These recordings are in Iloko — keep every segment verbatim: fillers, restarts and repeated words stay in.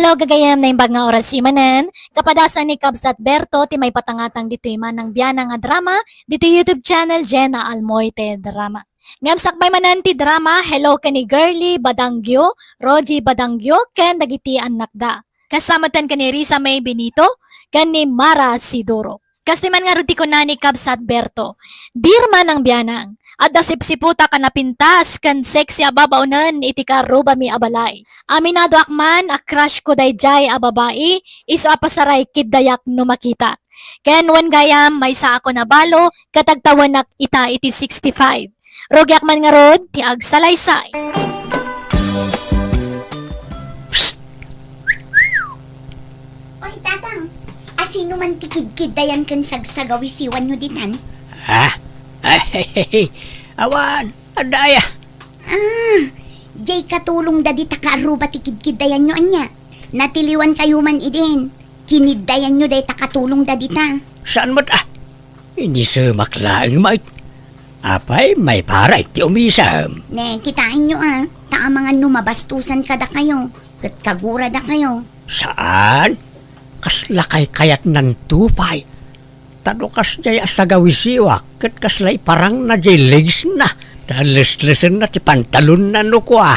Hello, gagayem, naimbag nga oras manen. Kapadasan ni Kabsat Berto ti maipatangatang ditoy Manang Bianang a drama, ditoy YouTube channel, Jenna Almoite Drama. Ngem sakbay manen ti drama, hello ken ni Girly Badangio, Rogie Badangio, ken dagiti annakda. Kasta met ken ni Risa May Benito, ken ni Mara Sidoro. Kastoy man ngarud ti kuna ni Kabsat Berto, "Dear Manang Bianang, adda sipsiputak a napintas ken sexy a babaonen iti kaarrubami a balay. Aminadoak man a crush ko daydiay a babai, isu a pasaray kiddayak no makita. Ken wen gayam, maysa a ko nabalo, ket agtawenak ita iti sixty-five. Rugiak man ngarud ti agsalaysay." Psst! Oy, Tatang, asino man ti kidkiddayan ken sagsagawisiwanyo ditan? Ah? Ay, awan, adda aya. Ah, jay katulongda dita kaarruba ti kidkiddayanyo, ania? Natiliwankayo man idin. Kiniddayanyo dayta katulongda dita. Saan met, ah? Inisemak laeng met. Apay, maiparay ti umisem. Ne, kitaenyo, ah, ta amangan no mabastusan kadakayo, ket kaguradakayo. Saan? Kasla kaykayatnan to pay. Ta no kasdiay a sagawisiwak, ket kasla iparangna jay legs na, ta leslesenna ti pantalonna no kua.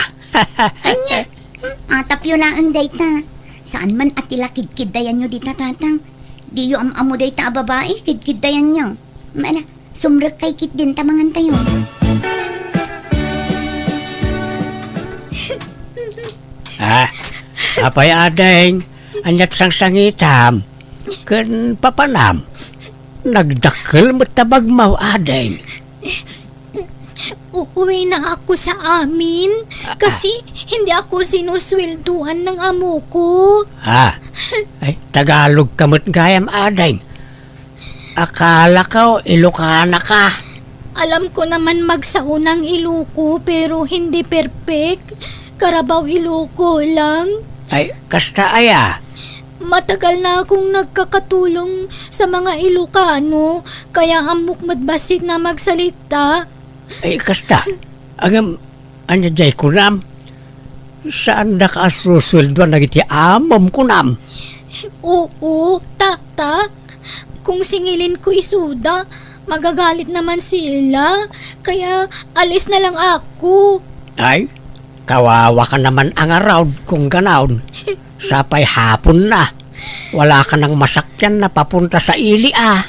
Ania? Hmm, atapyo laeng dayta. Saan man a ti la kidkiddayanyo dita, Tatang? Diyo am-ammo dayta a babai, kidkiddayanyo. Mala, sumrekkay ketdin ta mangantayo. Ah, apay, ading, aniat sangsangitam ken papanam? Nagdakkel met ta bagmaw, ading. Uuwi na ako sa amin kasi hindi ako sinusweldoan ng amo ko. Ah, ay, Tagalog ka met gayam, ading. Akala ko, Ilocana ka. Alam ko naman magsao ng Iloco, pero hindi perfect. Karabaw Iloco lang. Ay, kasta aya? Matagal na akong nagkakatulong sa mga Ilocano, kaya ammok met bassit na magsalita. Ay, kasta. Ngem, ania jay kunam? Saandaka a susweldoan dagiti amom kunam? Oo, Tata. Kung singilin ko isuda, magagalit naman sila. Kaya alis na lang ako. Ay, kawawa ka naman a ngarud kung ganaon. Sapay hapon na. Wala ka nang masakyan na papunta sa ili, ah.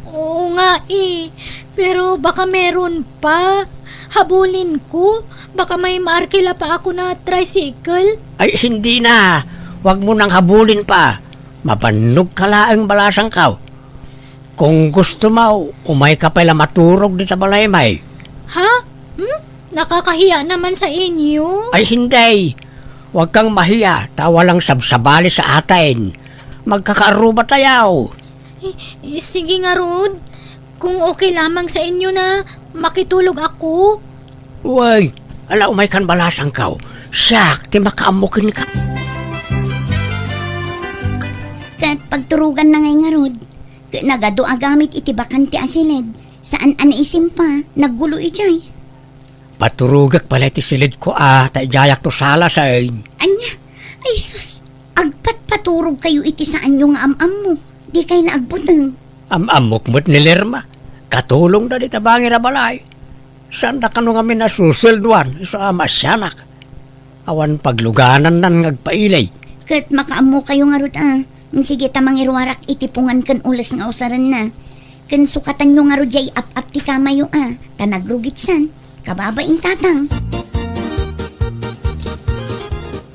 Oo nga eh. Pero baka meron pa. Habulin ko. Baka may maarkila pa ako na tricycle. Ay, hindi na. Huwag mo nang habulin pa. Mabannog ka laeng balasangko. Kung gusto mo, umay ka pay la maturog dita balay, may. Ha? Hmm? Nakakahiya naman sa inyo. Ay, hindi. Huwag kang mahiya, ta walang sabsabali sa atin. Magkakaarruba tayo. Eh, eh, sige ngarud. Kung okay lamang sa inyo na makitulog ako. Uy, ala, umay kan balasangko. Siak ti makaammo kenka. Ket pagturogan na ngay ngarud, ket nagadu a gamit iti bakante a siled, saan a naisimpa, naggulo idiay. Paturogek pay la iti siledko a, ta idiayak to sala, say. Ania? Ay sus, agpatpaturogkayo iti saanyo nga am-ammo. Dikay la agbuteng. Am-ammok met ni Lerma. Katulongda dita bangir a balay. Saanda kano ngamin a susweldoan, isu a maasianak. Awan pagluganannan nga agpailay. Ket makaammokayo ngarud a. Sige ta mangiruarak iti pungan ken ules nga usarenna. Ken sukatanyo ngarud jay ap-ap ti kamayo a, ta nagrugitsan. Kababain, Tatang.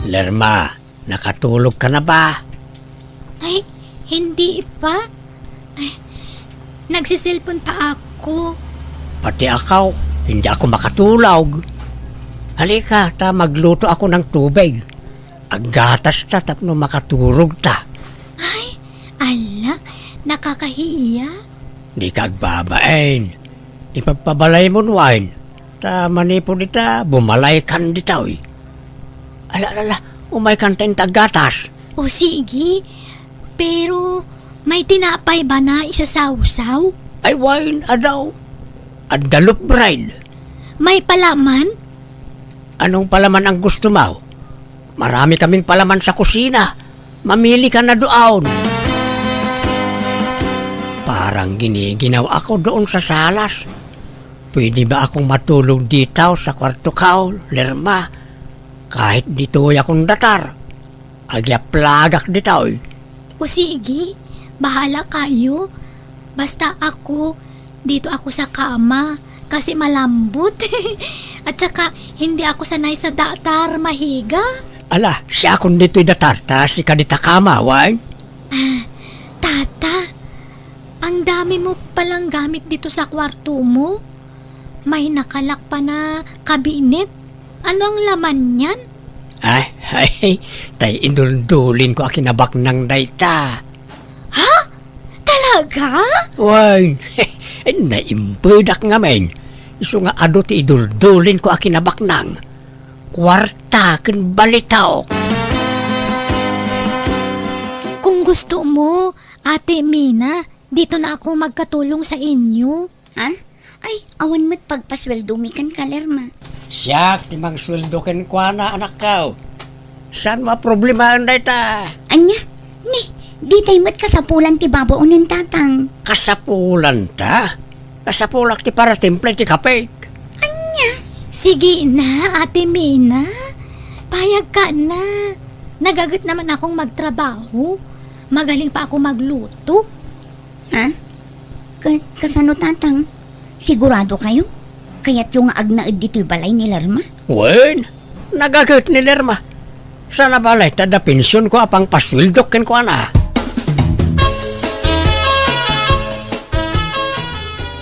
Lerma, nakatulog ka na ba? Ay, hindi pa. Ay, nagsiselpon pa ako. Pati ako, hindi ako makatulog. Halika, ta magluto ako ng tubig. Aggatas ta tapno makaturog ta. Ay, ala, nakakahiya. Di ka agbabain. Ipagpabalay mo, Wine. Ta manipud ita, bumalaykan ditoy. Ala, ala, ala, umaykan ta inta aggatas. O sige, pero may tinapay ba na isasawsaw? Ay, Wine, adaw. Adda loaf bread. May palaman? Anong palaman ang gusto mo? Marami kaming palaman sa kusina. Mamili ka na doon. Parang giniginaw ako doon sa salas. Pwede ba akong matulog dito sa kwarto ko, Lerma? Kahit ditoy akong datar, agyaplagak ditoy. O sige, bahala kayo. Basta ako, dito ako sa kama kasi malambot. At saka, hindi ako sanay sa datar, mahiga. Ala, siakon ditoy datar, ta sika dita kama, wen? Ah, tata, ang dami mo palang gamit dito sa kwarto mo. May nakalak pa na kabinet. Ano ang laman niyan? Ay, ay, tay iduldulin ko a kinabaknang dayta. Ha? Talaga? Wen, naimpedak ngamin. Isu nga adu ti iduldulin ko a kinabaknang. Kuarta ken balitok. Kung gusto mo, Ate Mina, dito na ako magkatulong sa inyo. Ha? Ay, awan met pagpasueldomi kenka, Lerma. Siak ti mangsueldo kenkuana, anakko. Saan mo a problemaen dayta? Ania? Ni, ditay met kasapulan ti babaonen, tatang. Kasapulanta? Kasapulak ti paratimpla iti kapek. Ania? Sige na, Ate Mina. Payag ka na. Nagaget naman akong magtrabaho. Magaling pa ako magluto. Ha? Ka-, kasano, tatang? Sigurado kayo? Kayatyo nga agnaed ditoy balay ni Lerma? Wen, nagaget ni Lerma. Sana balay ta adda pension ko a pangpasueldok kenkuana.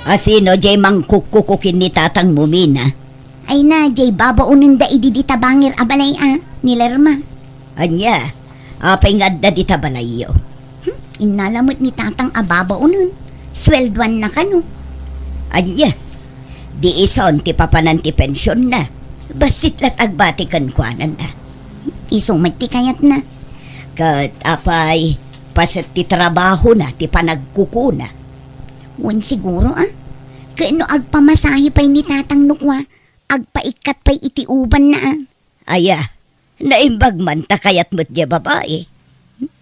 Asino jay mangkukkuko ken ni tatang mo, Mina? Ay na, jay babaonenda idi dita bangir a balay a, ni Lerma. Ania, apay nga adda dita balayyo? Hmm, innala met ni tatang a babaonen. Sueldoanna kano? Ania, di ison ti papanan ti pensionna. Bassit la't agbati kenkuanana. Hmm, isu met ti kayatna. Ket apay, paset ti trabahona ti panagkukuna? Wen siguro, a? Ket no agpamasahe pay ni tatang no kua, agpaikkat pay iti ubanna, a? Aya, naimbag man ta kayat met diay babai.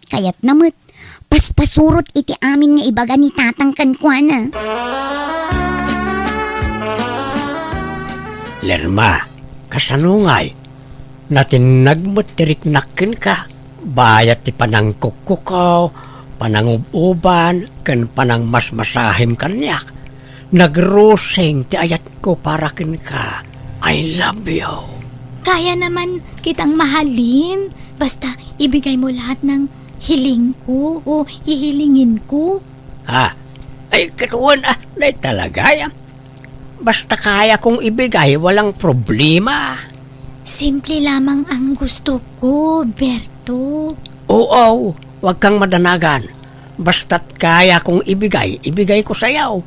Kayatna met, paspasurot iti amin nga ibaga ni tatang kenkuana. Lerma, kasano ngay? Natinnag met ti riknak kenka. Bayat ti panangkukkukaw, panangub-uban, ken panangmasmasahim kaniak. Nagrusing ti ayatko para kenka. I love you. Kaya naman kitang mahalin. Basta ibigay mo lahat ng hiling ko o hihilingin ko. Ah, ay, katuan, ah, nay talaga, ah. Basta kaya kong ibigay, walang problema. Simple lamang ang gusto ko, Berto. Oo, wag kang madanagan. Basta't kaya kong ibigay, ibigay ko sa'yo.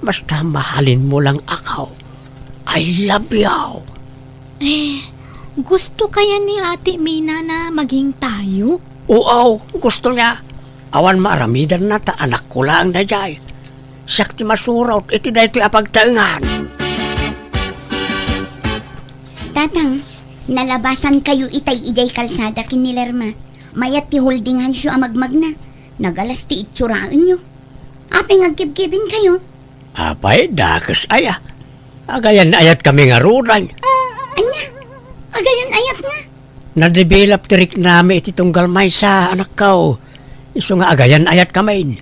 Basta mahalin mo lang ako. I love you. Eh, gusto kaya ni Ate Mina na maging tayo? Oo, gusto niya. Awan maaramidanna ta anakko laeng daydiay. Siak ti masurot iti daytoy a pagtaengan. Tatang, nalabasankayo itay idiay kalsada ken ni Lerma. Mayat ti holding handsyo a magmagna. Nagalas ti itsuraenyo. Apay nga agkibkibinkayo? Apay, dakes aya. Agayan-ayatkami ngaruden. Ania? Agayan-ayat nga? Nadevelop ti riknami iti tunggal maysa, anakko. Isu nga agayan-ayatkami.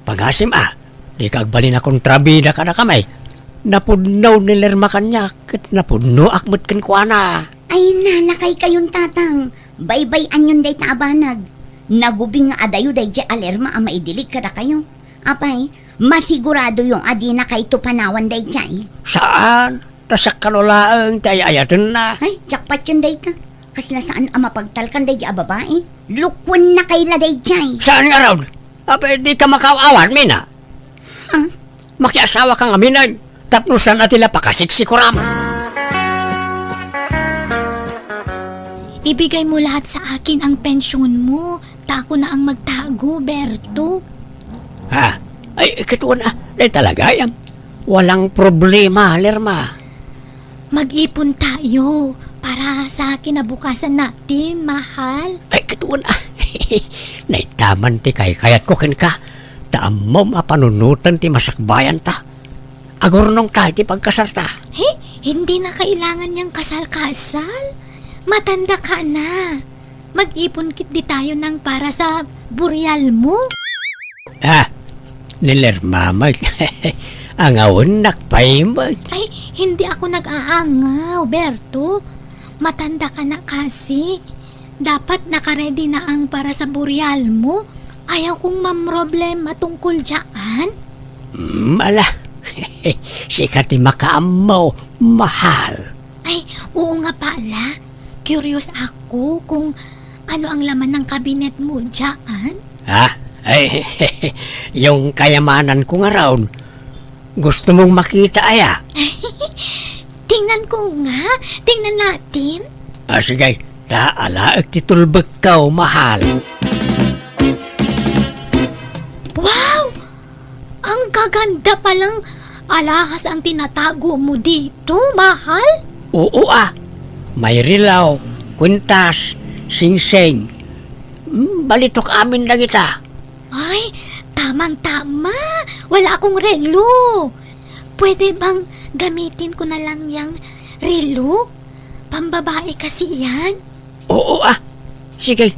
Pagasim a, dika agbalin a kontrabida kadakami. Napudno ni Lerma kaniak, ket napudnoak met kenkuana. Ay, nanakaykayon, tatang. Baybay-anyon dayta a banag. Nagubing nga adayo daydiay a Lerma a maidilig kadakayo. Apay, masiguradoyo a dinakayto panawan daydiay. Saan? Ta siak kano laeng ti ay-ayatenna. Ay, jackpot yan dayta. Kasla saan a mapagtalkan daydiay a babai. Lukuennakay la daydiay. Saan ngarud? Apay, dika makaaw-awat, Mina? Ha? Makiasawa ka ngamin, ay. Tapno saan a ti la pakasiksikuram. Ibigay mo lahat sa akin ang pensyon mo, ta ako na ang magtago, Berto. Ha? Ay, katuan a, dayta talaga, ay, walang problema, Lerma. Mag-ipon tayo para sa kinabukasan natin, mahal. Ay, katuon, ah. Naitaman ti kaykayatko kenka. Ta ammom a panunoten ti masakbayanta. Agurnongta iti pagkasalta. He, hindi na kailangan niyang kasal-kasal. Matanda ka na. Mag-ipon kit di tayo ng para sa burial mo. Ah, ni Lerma met. Angawennak pay met. Ay, hindi ako nag-aangaw, Berto. Matanda ka na kasi. Dapat nakaredy na ang para sa burial mo. Ayaw kong mamroblema tungkol dyan. Mm, ala. Sika ti makaammo, mahal. Ay, oo nga pala. Curious ako kung ano ang laman ng kabinet mo dyan. Ha? Ay, yung kayamanan ko nga raon. Gusto mong makita, aya? Tingnan ko nga. Tingnan natin. Ah, sige. Ta, alaek ti tulbekko, mahal. Wow! Ang gaganda palang alahas ang tinatago mo dito, mahal. Oo, ah. May rilaw, kwintas, singsing. Hmm, balitok amin dagita. Ay, tamang-tama. Wala akong relo. Pwede bang gamitin ko na lang yang relo? Pambabae kasi yan. Oo, ah. Sige,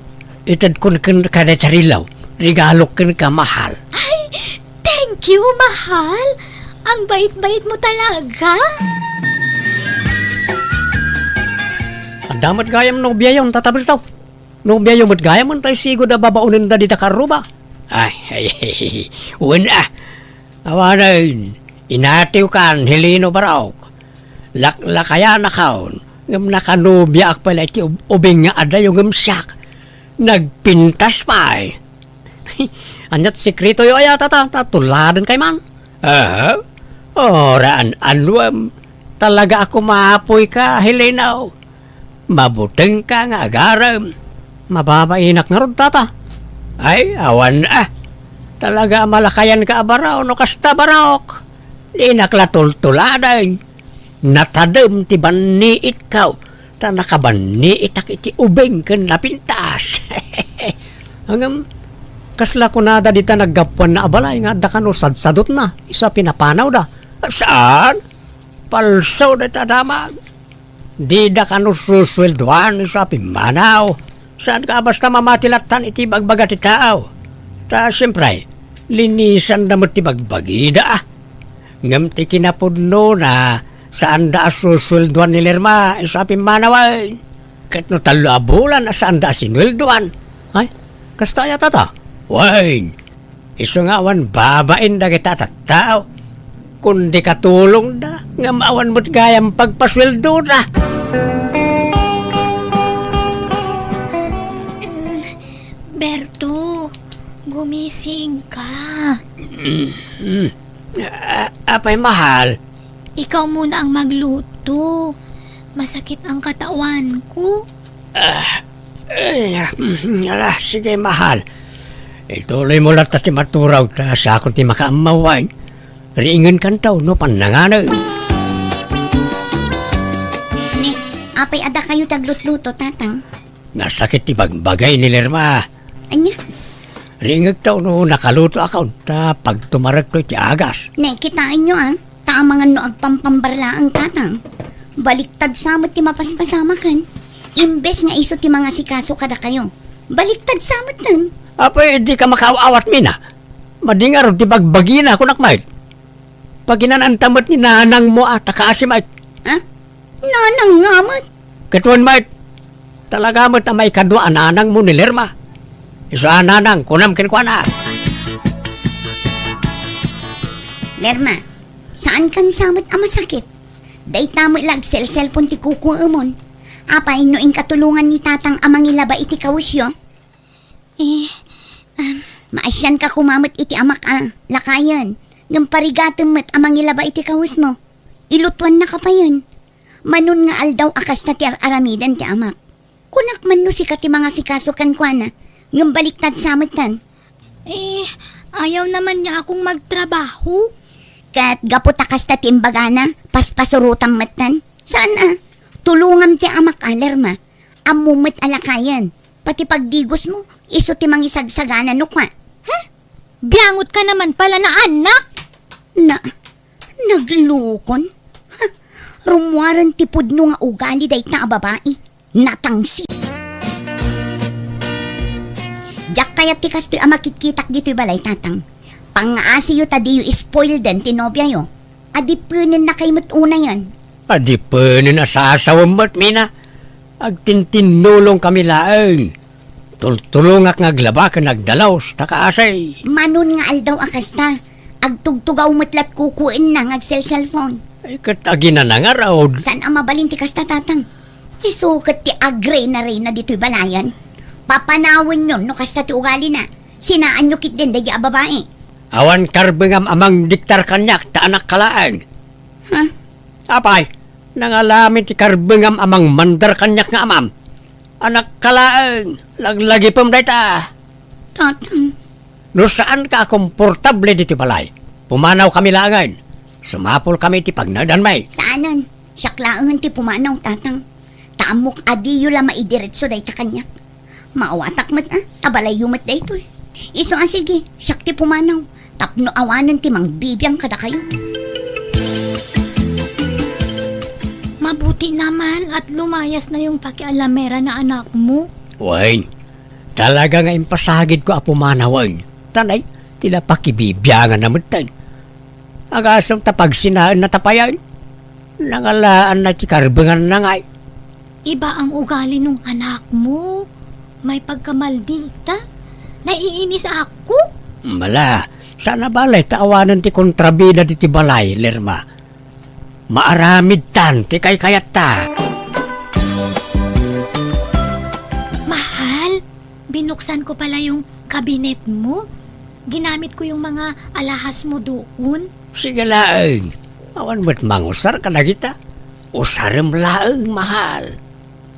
itedkon kenka dayta rilaw. Regalok kenka, mahal. Ay, thank you, mahal. Ang bait-bait mo talaga. Adda met gayam nobiayon, Tata Berto. Nobiayo met gayam, tay sigud a babaonenda dita karruba. Ay, ay, ay, ay. Wen, ah. Awanen, inatiwkan, Heleno Barok. Laklakayanakon, ngem nakanubiaak pay la iti ub-, ubing nga adayo ngem siak. Nagpintas pay. Aniat sekretoyo aya, Tata? Ta tuladen kay man? Aha. Ora an-anuem. Talaga a kumapoyka, Heleno. Mabutengka nga agarem. Mababainak ngarud, Tata. Ay, awan, ah. Talaga a malakayanka a Barok no kasta, Barok. Dinak la tultuladen. Natadem ti banniitko, ta nakabanniitak iti ubing ken napintas. Ngem, kasla kunada dita naggapuanna a balay nga adda kano sadsadutna, isu a pinapanawda. Saan? Palso dayta damag. Dida kano susueldoan isu a pimmanaw. Saan ka basta mamati lattan iti bagbaga ti tao? Ta, siempre, linisanda met ti bagbagida, ah. Ngem ti kinapudnona, saanda a susueldoan ni Lerma isu a pimmanawen. Ket no tallo a bulan a saanda a sinueldoan. Ay, kasta aya, Tata? Wen, isu nga awan babain dagita a tattao. Kundi katulongda, ngem awan met gayam pagpasueldoda. Berto, gumising ka. Mm, mm. A-, apay, mahal? Ikaw muna ang magluto. Masakit ang katawan ko. Ah, ay, ah, mm, ala, sige, mahal. Ituloy mo latta ti maturaw, ta siakon ti makaammawan. Riingenkanto no pannanganem. Ni, apay a dakayo ti aglutluto, Tatang? Nasakit ti bagbagay ni Lerma. Ania? Riingekto no nakalutoakon, ta pagtumarekto iti agas. Ne, kitaenyo, ah. Ta amangan no agpampambar laeng, Tatang. Baliktad sa met ti mapaspasamaken. Imbes nga isu ti mangasikaso kadakayo, baliktad sa metten. Apay, dika makaaw-awat, Mina. Madi ngarud ti bagbagina, kunak met. Paginananta met ni nanangmo a ta kaasi met. Ah? Nanang nga met? Ket wen met, talaga met a maikadua a nanangmo ni Lerma. Isu a nanang, kunam kenkuana. Lerma, saankan sa met a masakit? Dayta met la agselselpon ti kukuemon. Apay no inka tulongan ni Tatang a mangilaba iti kawesyo? Eh, um, Maasianka koma met iti amak a lakayen, ngem parigatem met a mangilaba iti kawesmo. Ilutuannaka payen. Manon nga aldaw a kasta ti ar-aramiden ti amak. Kunak man no sika ti mangasikaso kenkuana, ngem baliktad sa metten. Eh, ayaw naman niya akong magtrabaho. Ket gapu ta kasta ti imbagana, paspasurotam metten. Saan a? Tulongam ti amak, Lerma. Ammom met a lakayen. Pati pagdigosmo, isu ti mangisagsagana no kua. Ha? Biangot ka naman pala na anak! Na, naglukon? Ha? Rummuaren ti pudno nga ugali dayta a babai. Natangsit. Diak kayat ti kastoy a makitkitak ditoy balay, Tatang. Pangngaasayo ta diyo spoileden ti nobiayo. Adipenen na kay met unayen. Adipenen a sasawem met, Mina. Agtintinnulong kami laeng. Tultulongak nga aglaba ken agdalaus ta kaasi. Manon nga aldaw a kasta, agtugtugaw met lat kukuenna nga agselselpon. Ay, ket aginana ngarud. Saan a mabalin ti kasta, Tatang? Isu ket ti agreynareyna ditoy balayen. Papanawenyon no kasta ti ugalina. Sinaanyo ketdin daydi a babai. Awan karbengam a mangdiktar kaniak ta anakka laeng. Ha? Apay, nangalamin ti karbengam a mangmandar kaniak nga amam. Anakka laeng, laglagipem dayta. Tatang. No saanka a komportable ditoy balay, pumanawkami laengen. Sumapulkami iti pagnaedanmi. Saanen, siak laengen ti pumanaw, Tatang. Ta ammok a diyo la maidiretso dayta kaniak. Maawatak met, a, ta balayyo met daytoy. Isu a sige, siak ti pumanaw, tapno awanen ti mangbibiang kadakayo. Mabuti naman at lumayas na yung pakialamera na anak mo. Wen, talaga nga impasagidko a pumanawen. Tanay, ti la pakibibianganna metten. Agasem ta pagsinaenna ta payen. Nangalaanna ti karbenganna ngay. Iba ang ugali nung anak mo. May pagkamaldita. Naiinis ako. Mala, saan a balay ta awanen ti kontrabida ditoy balay, Lerma. Maaramidtan ti kaykayatta. Mahal, binuksan ko pala yung kabinet mo. Ginamit ko yung mga alahas mo doon. Sige laeng. Awan met mangusar kadagita. Usarem laeng, mahal.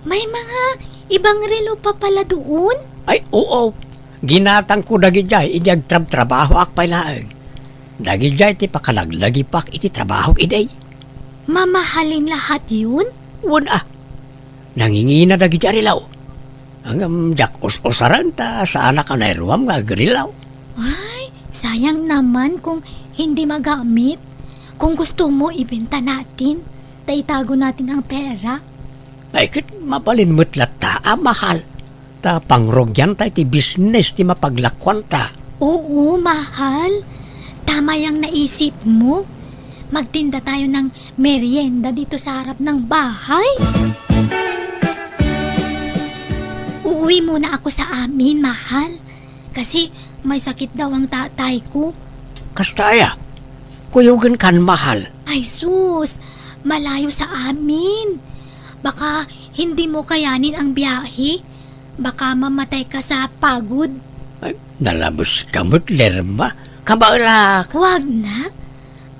May mga ibang relo pa pala doon? Ay, oo. Ginatangko dagidiay idi agtrabtrabahoak pay laeng. Dagidiay ti pakalaglagipak iti trabahok idi. Mamahalin lahat yun? Wen a. Nangingina dagidiay a relo. Ngem diak us-usaren ta saanak a nairuam nga agrilaw. Ay, sayang naman kung hindi magamit. Kung gusto mo, ibenta natin. Ta itago natin ang pera. Ay, ket mabalin met latta a mahal. Ta pangrugianta iti business ti mapaglakuanta. Oo, mahal. Tama yang naisip mo. Magtinda tayo ng merienda dito sa harap ng bahay. Uuwi muna ako sa amin, mahal. Kasi may sakit daw ang tatay ko. Kasta aya? Kuyogen kan, mahal. Ay sus, malayo sa amin. Baka hindi mo kayanin ang biyahe. Baka mamatay ka sa pagod. Ay, nalabes ka met, Lerma. Kabaelak. Wag na.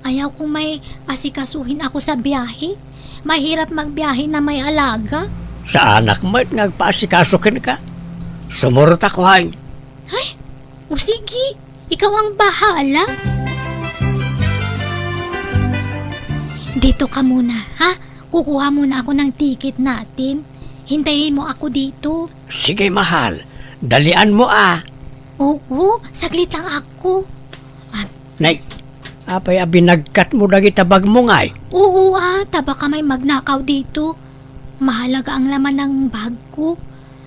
Ayaw kong may asikasuhin ako sa biyahe. Mahirap magbiyahe na may alaga. Saanak met nga agpaasikaso kenka. Sumurot ako, hay. Ay, o sige, ikaw ang bahala. Dito ka muna, ha? Kukuha muna ako ng ticket natin. Hintayin mo ako dito. Sige, mahal. Dalian mo, ah. Oo, saglit lang ako. Ah, Nay, apay a binagkat mo dagita bag mo ngay? Oo, ah, ta baka may magnakaw dito. Mahalaga ang laman ng bag ko.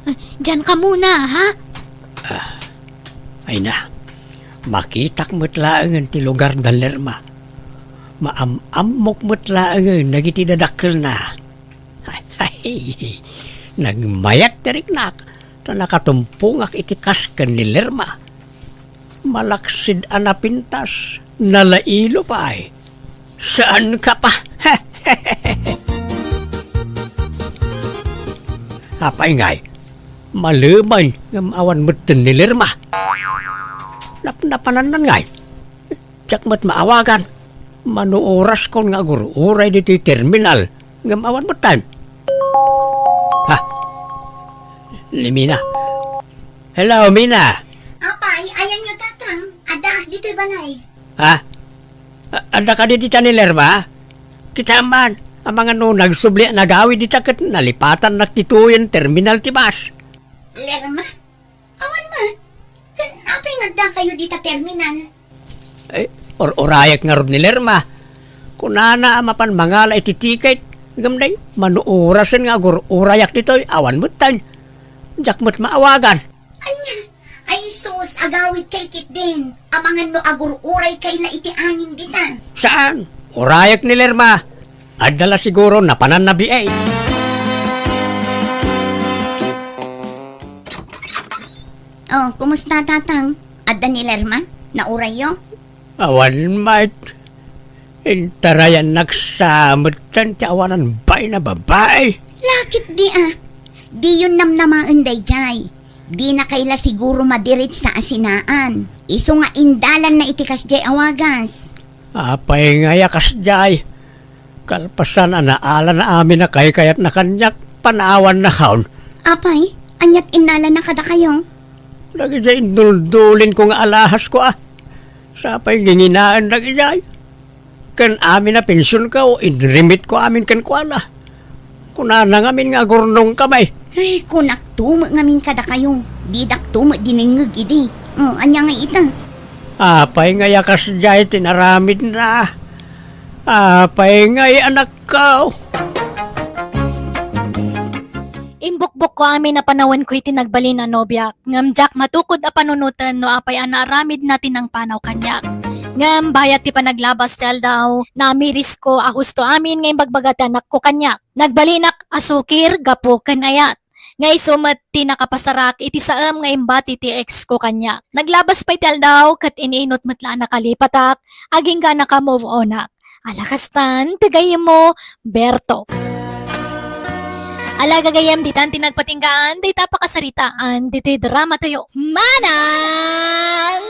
Ah, diyan ka muna, ha? Ah, ay na, makitak met laengen ti lugar da Lerma. Maam-ammok met laengen dagiti dadakkelna. Ay, nagmayat ti riknak, ta nakatumpongak iti kas ken ni Lerma. Malaksid a napintas, nalailo pay. Saan ka pa? Apay ngay, malemen ngem awan metten ni Lerma. Napnapanannan ngay. Diak met maawagan. Mano oraskon nga agur-uray ditoy terminal ngem awan metten. Ha? Ni Mina. Hello, Mina. Apay, ayanyo, Tatang. Addaak ditoy balay. Ha? A-, adda kadi dita ni Lerma? Kita man. Amangan no nagsubli a nagawid dita ket nalipatannak ti tuyen terminal ti bus. Lerma? Awan man. Ken apay nga addakayo dita terminal? Eh, ur-urayak ngarud ni Lerma. Kunana a mapan mangala iti tiket. Ngem day, manuorasen nga agur-urayak ditoy, awan metten. Diak met maawagan. Ania? Ay sus, agawidkay ketdin. Amangan no agur-uraykay la iti angin dita. Saan? Urayak ni Lerma. Adda la siguro napananna biay. Oh, kumusta, Tatang? Adda ni Lerma? Naurayyo? Awan met. Intarayannak sa metten ti awanan bain a babai. Lakit di a. Diyon namnamaen daydiay. Dinakay la siguro madiretsa a sinaan. Isu nga indalanna iti kasdiay a wagas. Apay ngay a kasdiay? Kalpasan a naalana amin a kaykayatna kaniak, panawanna kaon. Apay, aniat innalana kadakayo? Dagidiay induldulinko nga alahasko a. Sapay nginginaen dagidiay. Ken amin a pensionko, inremitko amin kenkuana. Kunana ngamin nga agurnongkami. Ay, kunakto met ngamin kadakayo. Didakto met dinengngeg idi. Oh, ania nga ita? Apay ngay a kasdiay ti naramidna? Apay ngay, anakko? Imbukbokko amin a panawenko iti nagbalin a nobiak, ngem diak matukod a panunoten no apay a naaramidna ti nangpanaw kaniak. Ngem bayat ti panaglabas ti aldaw, namirisko a husto amin nga imbagbaga ti anakko kaniak. Nagbalinak a sukir gapu ken ayat, nga isu met ti nakapasarak iti saem nga imbati ti ex ko kaniak. Naglabas pay ti aldaw ket iniinut met la a nakalipatak, agingga naka-move onak. Ala kastan, ti gayyemmo, Berto. Ala gagayyem, ditan ti nagpatinggaan dayta a pakasaritaan ditoy drama tayo. Manang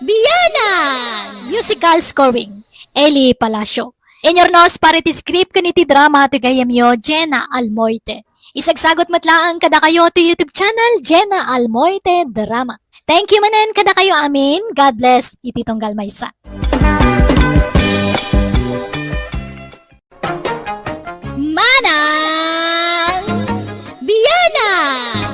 Bianang! Musical scoring, Eli Palacio. Inyurnos para iti script ken iti drama ti gayyemyo, Jenna Almoite. Isagsagut met laeng kadakayo ti YouTube channel, Jenna Almoite Drama. Thank you manen kadakayo amin. God bless iti tunggal maysa. Manang Bianang!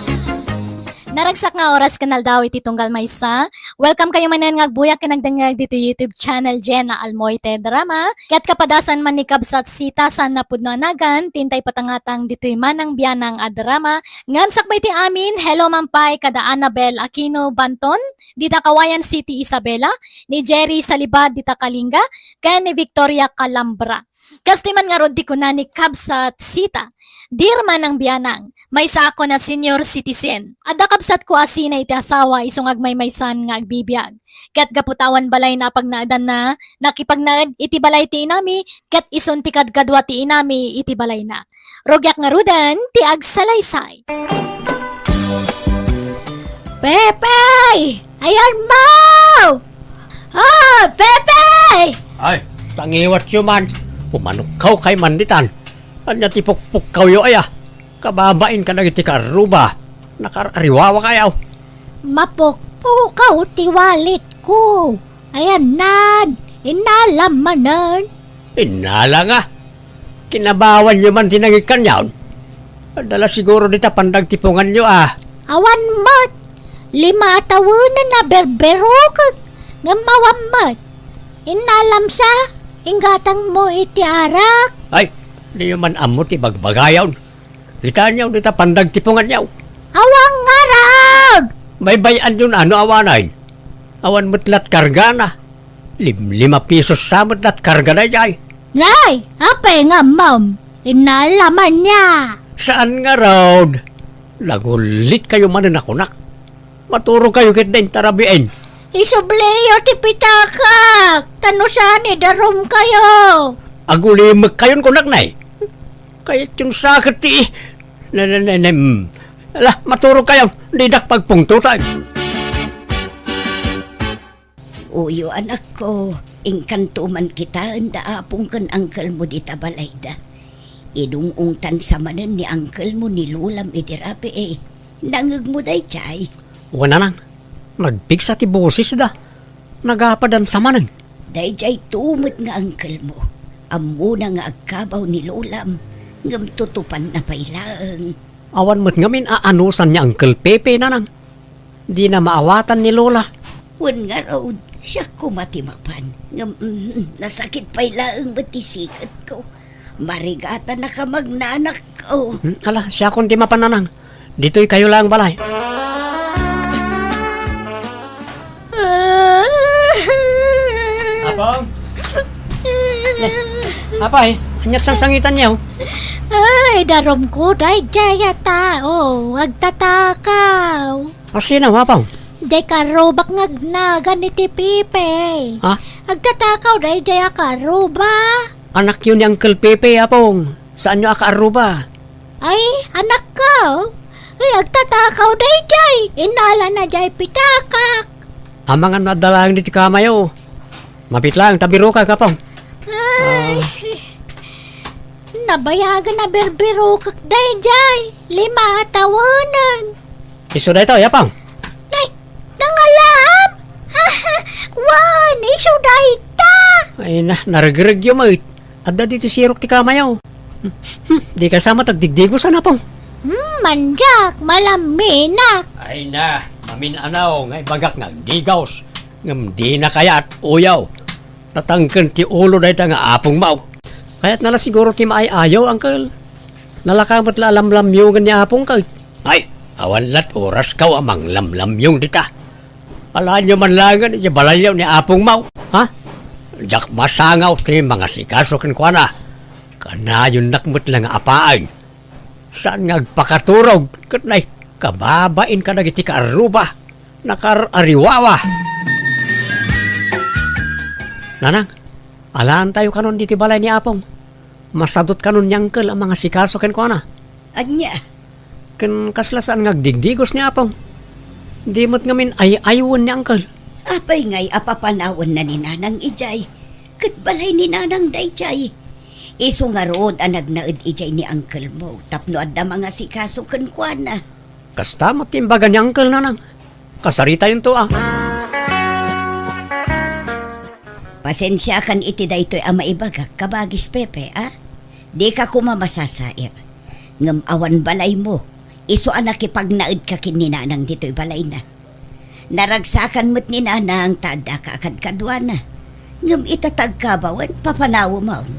Naragsak nga oras ken aldaw iti tunggal maysa. Welcome kayo manen nga agbuyak ken agdengngeg ditoy YouTube channel Jenna Almoite Drama. Ket kapadasan man ni Kabsat Sita, saan a pudno a nagan ti intay patangatang ditoy Manang Bianang a drama. Ngem sakbay ti amin, hello man pay kada Annabel Aquino Banton, dita Cauayan City, Isabela, ni Jerry Salibad, dita Kalinga, ken ni Victoria Calambra. Kastoy man ngarud ti kuna ni Kabsat Sita, Dear Manang Bianang, maysaakon a senior citizen. Adda kabsatko a sina iti asawa isu nga agmaymaysan nga agbibiag. Ket gapu ta awan balayna a pagnaedanna, nakipagnaed iti balay ti inami, ket isun ti kadkadua ti inami iti balayna. Rugiak ngaruden ti agsalaysay. Pepe! Ayanmo! Ah, Pepe! Ay, tangiwatyo man. Umanokkaw kay man ditan. Ania ti pukpukkawyo aya? Kababain kadagiti kaarruba. Nakar-ariwawa kayaw. Mapukpukaw ti walletko. Ayannan, innalam manen. Innala nga. Kinabawanyo man ti nangikkanyon. Adda la siguro dita pandagtiponganyo a. Awan met. Lima a tawenen a berberukek. Ngem awan met. Innalam sa, inggatangmo iti arak. Ay, diyo man ammo ti bagbagayon. Kitaenyo dita pandagtiponganyo. Awan ngarud! Baybay-anyon a no awanen. Awan met lat kargana. Lim-, lima pisos sa met lat karga daydiay. Nay, apay nga ammom? Innalamanna. Saan ngarud? Nagullit kayo manen a kunak. Maturog kayo ket dayta rabiin. Isubliyo ti pitakak, ta no saan idarum kayo. Agulimek kayon kunak, nay. Kayatyon sa ket ti, ne, ne, ne, ne, mm. Ala, maturog kayo, didak pagpungtotan. Uyo, anakko, inkanto man kitaen da apong ken angkelmo dita balayda. Idung-ungtan sa manen ni angkelmo ni lolam iti rabii. Nangngegmo daydiay? Wen, nanang, nagpigsa ti bosesda. Nagapadan sa manen. Daydiay to met nga angkelmo. Ammona nga agkabaw ni Lolam, ngem tutupanna pay laeng. Awan met ngamin a anusan ni Uncle Pepe, Nanang. Dina maawatan ni Lola. Wen ngarud, siak koma ti mapan. Ngem, mm, nasakit pay laeng met ti siketko. Marigatannaka, magnanakko. Hmm, ala, siakon ti mapan, Nanang. Ditoy kayo laeng balay. Apong? Ne, apay, ania't sangsangitanyo? Ay, darumko daydiay a tao, agtatakaw. Asino, Apong? Diay karrubak nga agnagan iti Pepe. Ha? Agtatakaw daydiay a karruba. Anakyo ni Uncle Pepe, Apong. Saanyo a kaarruba? Ay, anakko. Ay, agtatakaw daydiay. Innalana diay pitakak. Amangan no adda laeng ditoy kamayo. Mapit laeng ta birokak, Apong. Ay. Ah. Nabayagen a birbirokak daydiay. Lima a tawenen. Isu daytoy, Apong. Nay, nangalaam? Wen, isu dayta. Ay na, naregregyo met. Adda ditoy sirok ti kamayo. Hmm, dika sa met agdigdigosan, Apong. Hmm, mandiak, malamminak. Ay na, mamin-anaw nga ibagak nga agdigos. Ngem dina kayat, uyaw. Natangken ti ulo dayta nga apongmo. Kayatna la siguro ti maay-ayaw, Uncle. Nalaka met la a lamlamyongen ni apongko. Ay, awan lat orasko a manglamlamyong dita. Alaenyo man laengen iti balayyo ni apongmo, ha? Diak masangaw ti mangasikaso kenkuana. Kanayonnak met la nga apaen. Saan nga agpakaturog ket nay, kababain kadagiti kaarruba, nakaar-ariwawa. Nanang, alaentayo kanon ditoy balay ni Apong. Masadut kanon ni Uncle a mangasikaso kenkuana. Ania? Ken kasla saan nga agdigdigos ni Apong. Di met ngamin ay-aywen ni Uncle. Apay ngay a papanawenna ni Nanang idiay? Ket balay ni Nanang daydiay. Isu ngarud a nagnaed idiay ni Uncle mo tapno adda mangasikaso kenkuana. Kasta met ti imbaga ni Uncle, Nanang. Kasaritayonto a. Pasensiakan iti daytoy a maibagak, kabagis Pepe, a? Dika koma masasair. Ngem awan balaymo, isu a nakipagnaedka ken ni Nanang ditoy balayna. Naragsakan met ni Nanang ta addaka a kadkaduana. Ngem ita ta agkabawen, papanawem maon.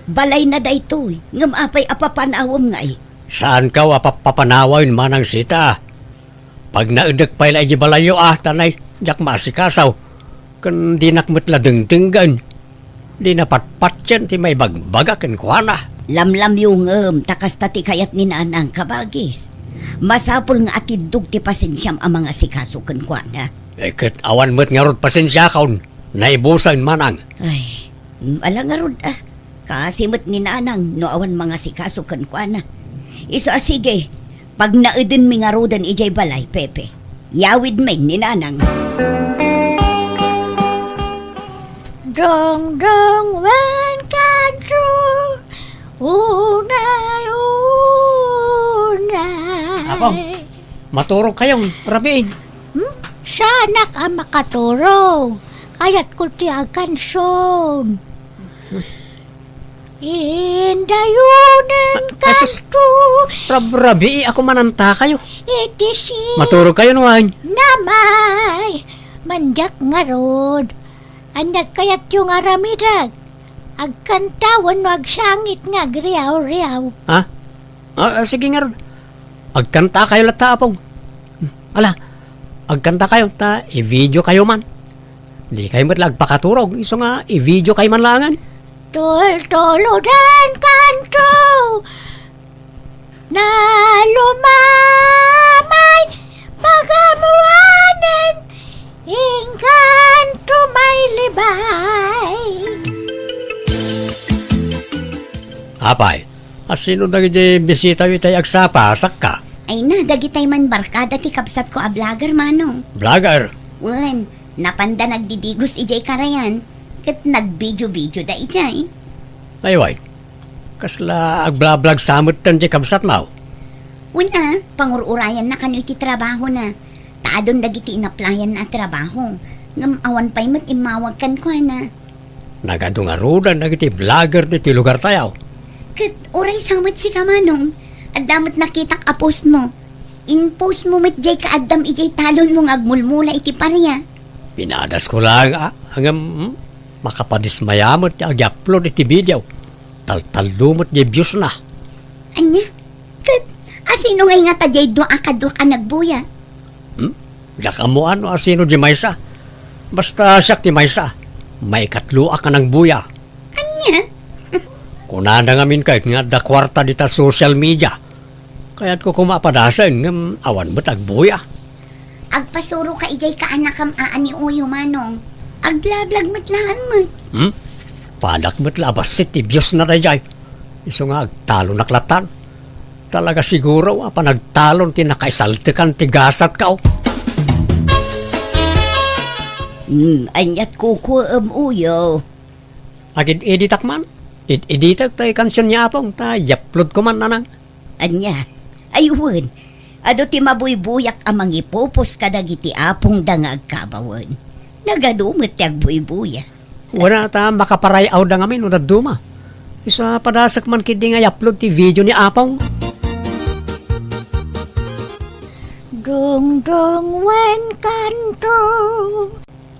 Balayna daytoy, ngem apay a papanawem ngay? Saanko a pap-, papanawen, Manang Sita. Pagnaedek pay la idiay balayyo a, ta nay, diak maasikaso. Ken dinak met la dengdenggen. Dina patpatien ti maibagbagak kenkuana. Lamlamyongem ta kasta ti kayat ni Nanang, kabagis. Masapul nga atiddog ti pasensiam a mangasikaso kenkuana. Eh, ket awan met ngarud pasensiakon. Naibusen, Manang. Ay, mm, ala ngarud, a. Kaasi met ni Nanang no awan mangasikaso kenkuana. Isu a sige, pagnaedenmi ngaruden idiay balay, Pepe. Yawidmi ni Nanang. Dongdong wen kanto, unay, unay. Apong, maturogkayon, rabii. Hmm? Saanak a makaturog. Kayatko ti agkansion. Indayonen. Ah, ah, sus. Kanto. Rab-, rabii, ako manantakayo. Iti si. Maturogkayon, wen. Namay. Mandiak ngarud. Ania't kayatyo nga aramidek? Agkanta wenno agsangit nga agriaw-riaw? Ha? Ah, ah, sige ngarud. Agkantakayo latta, Apong. Ala, agkantakayo, ta i-videokayo man. Dikayo met la agpakaturog, isu nga i-videokayo man laengen. Tultuludan kanto, nalumamay, pagamuanen, inkanto may libay. Apay, asino dagiti bisitayo itay agsapa, sakka? Ay na, dagitay man barkada ti kabsatko a vlogger, Manong. Vlogger? Wen, napanda nagdidigos idiay karayan, ket nagbidio-bidioda idiay. Ay, wen. Kasla agblablag sa metten ti kabsatmo? Wen a, pangur-urayanna kano iti trabahona. Ta adun dagiti inaplayanna a trabaho. Ngem awan pay met immawag kenkuana. Nagadu ngaruden dagiti vlogger ditoy lugartayo. Ket uray sa met sika, Manong, adda met nakitak a post mo. In-post mo met jay kaaddam idiay talon mo nga agmulmula iti paria. Pinadasko laeng a, ngem, hmm, makapadismaya met ti ag-upload iti video. Taltallo met jay views na. Ania? Ket asino ngay ngata jay dua a kadua a nagbuya? Hmm? Diak ammoan no asino di maysa. Basta siak ti maysa. Maikatloak a nagbuya. Ania? Kunana ngamin ket nga adda kuarta dita social media. Kayatko koma a padasen ngem awan met agbuya. Agpasuroka idiay kaanakam a ni Uyo, Manong. Agblablag met laeng met. Hmm? Padak met la a bassit ti views na daydiay. Isu nga agtalonak latan. Talaga siguro a panagtalon ti nakaisaltekan ti gasatko. Hmm, aniat kukuem, Uyo? Agid-editak man. Id-editek ti kansion ni Apong ta i-upload ko man, Nanang. Ania? Ay wen, adu ti mabuybuyak a mangipupos kadagiti apongda nga agkabawen. Nagadu met ti agbuybuya. Wen a ta makaparay-awda ngamin no dadduma. Isu a padasek man ketdi nga i-upload ti video ni Apong. Dungdung wen kanto.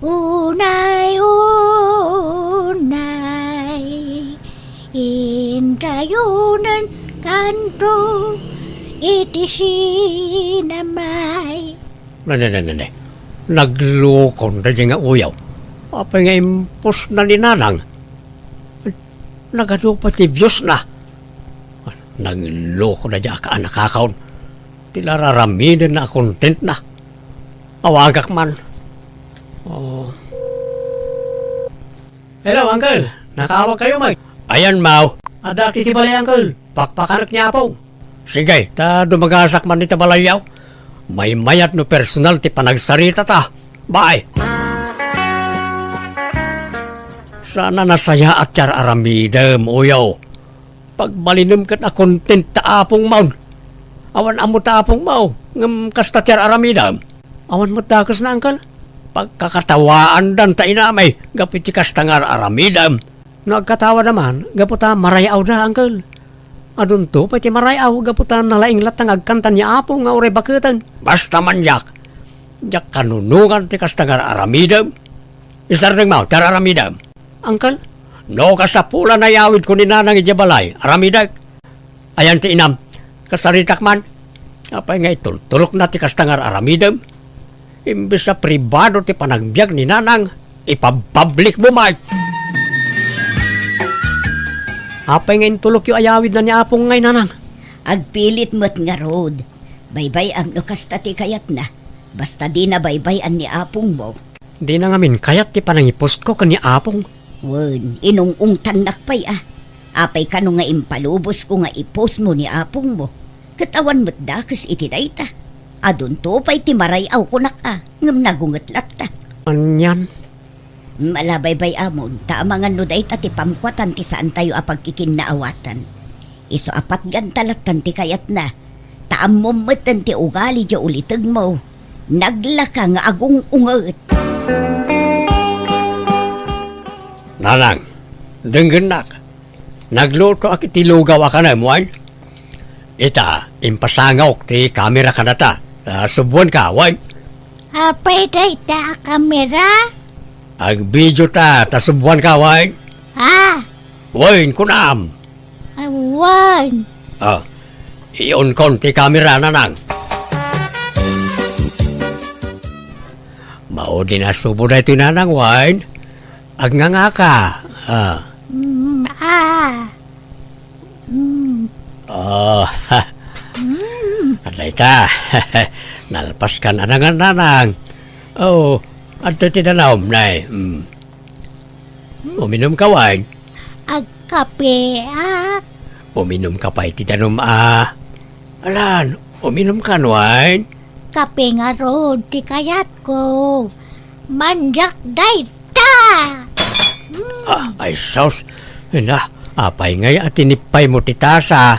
Unay, unay, indayonen kanto iti sinamay. Ne, ne, ne, ne, ne. Naglokon daydiay nga uyaw. Apay nga impos na ni Nanang? Nagadu pay ti views na. Nagloko daydiay a kaanakakon. Ti la raramidenna a content na. Awagak man. Oh. Hello, Uncle. Nakaawag kayo, Mike? Ayan, Mau. Adda iti balay, Uncle. Pakpakanek ni Apong. Sige, ta dumagasak man iti balayyo. Maymayat no personal ti panagsarita ta. Bye. Saan a nasayaat ti ar-aramidem, uyaw. Pagbalinem ket a content ta Apong Maon. Awan ammo ta Apong Mao, ngem kasta ti ar-aramidem. Awan met dakesna, Uncle. Pagkakatawaandan ta inamay gapu iti kasta nga ar-aramidem. No agkatawada man, gapu ta maray-awda, Uncle. Adunto pay ti maray-aw gapu ta nalaing latta nga agkanta ni Apo nga uray baketen. Basta man diak, diak kanunongan ti kasta nga ar-aramidem. Isardeng Mao ti ar-aramidem. Uncle, no kasapulan a iyawidko ni Nanang idiay balay, aramidek. Ayan ti inam, kasaritak man. Apay nga itultulokna ti kasta nga ar-aramidem? Imbes a pribado ti panagbiag ni Nanang, ipabpublikmo, Mike. Apay nga intulokyo a iyawidna ni Apong ngay, Nanang? Agpilit met ngarud. Baybay-am no kasta ti kayatna. Basta dina baybay-an ni Apongmo. Dina ngamin kayat ti panangipostko ken ni Apong. Wen, inung-ungtannak pay a. Apay kano nga impalubosko nga ipostmo ni Apongmo? Ket awan met dakes iti dayta. Adunto pay ti maray-aw kunak a, ngem nagunget latta. Anian? Ala, baybay-amon, ta amangan no dayta ti pamkuatan ti saantayo a pagkikinnaawatan. Isu a patganta lattan ti kayatna, ta ammom metten ti ugali diay ulitegmo. Naglaka nga agung-unget. Nanang, denggennak. Naglutoak iti lugaw a kanem, wen? Ita, impasangawk ti kamera kadata. Ta subbuenka, wen? Apay dayta a kamera? Agbidio ta, ta subbuenka, wen? Ah! Wen, kunam! Awan. Ah, i-on-kon ti kamera, Nanang. Maudi nasubo daytoy, Nanang, wen? Agngangaka. Ah. Mm, ah. Mm. Oh, ha. Mm. Adda ita. Nalpaskan a nangan, Nanang. Oh, adtoy ti danum, nay. Mm. Uminumka, wen? Agkapeak. Uminumka pay ti danum a. Alan, uminumkan, wen? Kape ngarud ti kayatko. Mandiak dayta. Mm. Ah, ay sus. Ina, apay ngay a tinippaymo ti tasa?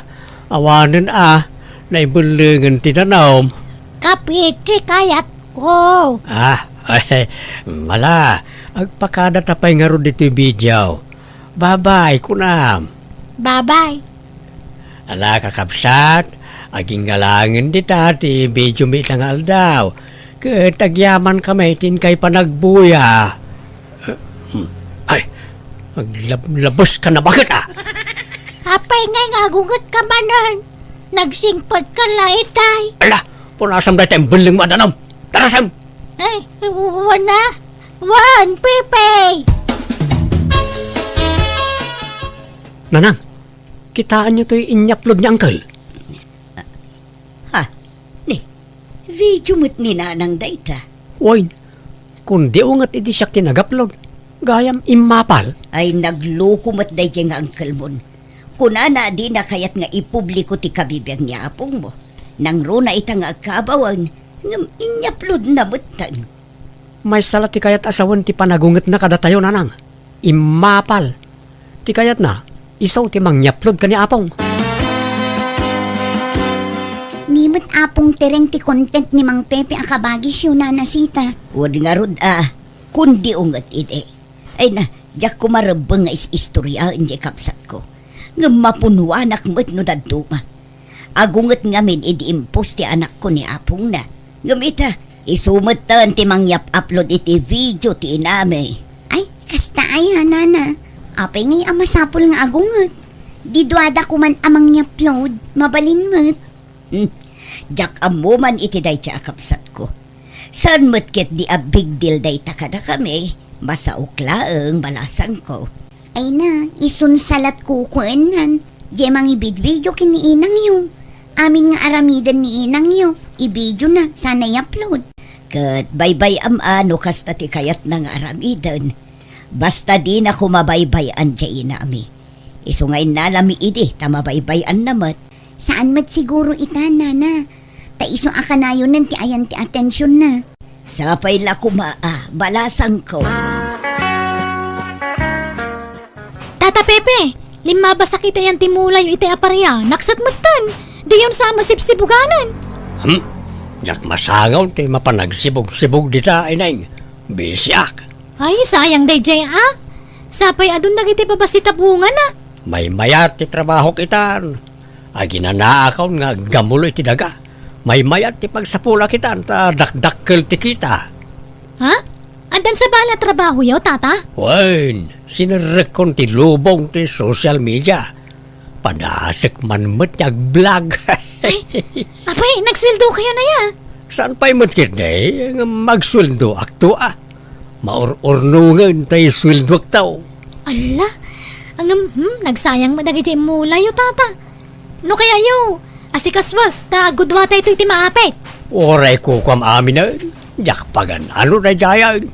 Awanen a, naibellengen ti danum. Kape ti kayatko. Ah, Ay, mala, agpakadata pay ngarud ditoy video. Babay, kunam. Babay. Ala, kakabsat, aginggalangen dita ti video mi ita nga aldaw. Ket agyaman kami ti inkay panagbuya. Eh, hmm. Ay, aglab-, labes ka na bakit, ah? Apay ngay nga agunget ka manen? Nagsingpet ka la itay. Ala, punasam dayta imbelleng mo a danum. Tarasem! Ay, wana? Wan, Pepe! Nanang, kitaenyo toy inyapload ni Uncle? Ha? Ni, video met ni Nanang dayta. Wen, kundi unget idi siak ti nag-upload. Gayam immapal. Ay, nagloko met daydiay nga uncle mon. Kunana a dina kayat nga ipubliko ti kabibiag ni apongmo. Nangruna ita nga agkabawen, ngem inyaploadna metten. Maysa la ti kayat a sawen ti panagungetna kadatayo, Nanang. Immapal. Ti kayatna, isu ti mangyapload ken ni Apong. Ni met Apong Tereng ti content ni Mang Pepe a kabagisyo, Nana Sita. Wen ngarud a, kundi unget idi. Ay na, diak koma rebbeng nga is-istoriaen diay kabsatko. Ngem mapunuanak met no dadduma. Agunget ngamin idi impos ti anakko ni apongna. Ngem ita, isu metten ti mangyap-upload iti video ti inami. Ay, kasta aya, Nana. Apay ngay a masapul nga agunget? Di duada koman a mangyapload, mabalin met. Hmm, diak ammo man iti dayta a kabsatko. Saan met ketdi a big deal dayta kadakami, masaok laeng, balasangko. Ay na, isun sa latko kuennan, diay mangibidbidio ken ni inangyo. Amin nga aramiden ni inangyo, ibidiona, sana i-upload. Ket baybay-am a no kasta ti kayatna nga aramiden. Basta dina koma baybay-an diay inami. Isu nga innalami idi ta mabaybay-anna met. Saan met siguro ita, Nana. Ta isu a kanayonen ti ayan ti atensionna. Sapay la koma a, balasangko. Tata Pepe, limmabasak iti ayan ti mulayo iti aparia, nakset metten. Diyon sa masibsibuganan. Hmm? Diak masangaw ti mapanagsibog-sibog dita, Ineng. Bisiak. Ay, sayang daydiay, a. Sapay adun dagiti babassit a bungana. Maymayat ti trabahok itan. Aginanaakon nga aggamulo iti daga. Maymayat ti pagsapulak itan ta dakdakkel ti kita. Ha? Addan sa bala trabahoyo, Tata? Wen, sinerrekkon ti lubong ti social media. Padasek man met ti agblog. Ay, apay, nagsueldo kayo na ya? Saan pay met ketdi, ngem agsueldoakto a. Maur-urnongen tay sueldoakto. Alla, ngem, hmm, nagsayang met dagiti mulayo, Tata. No kayayo, asikasuak, ta aggudua tayo iti maapit. Uray kukuam aminen, diak pagan-ano daydiayen.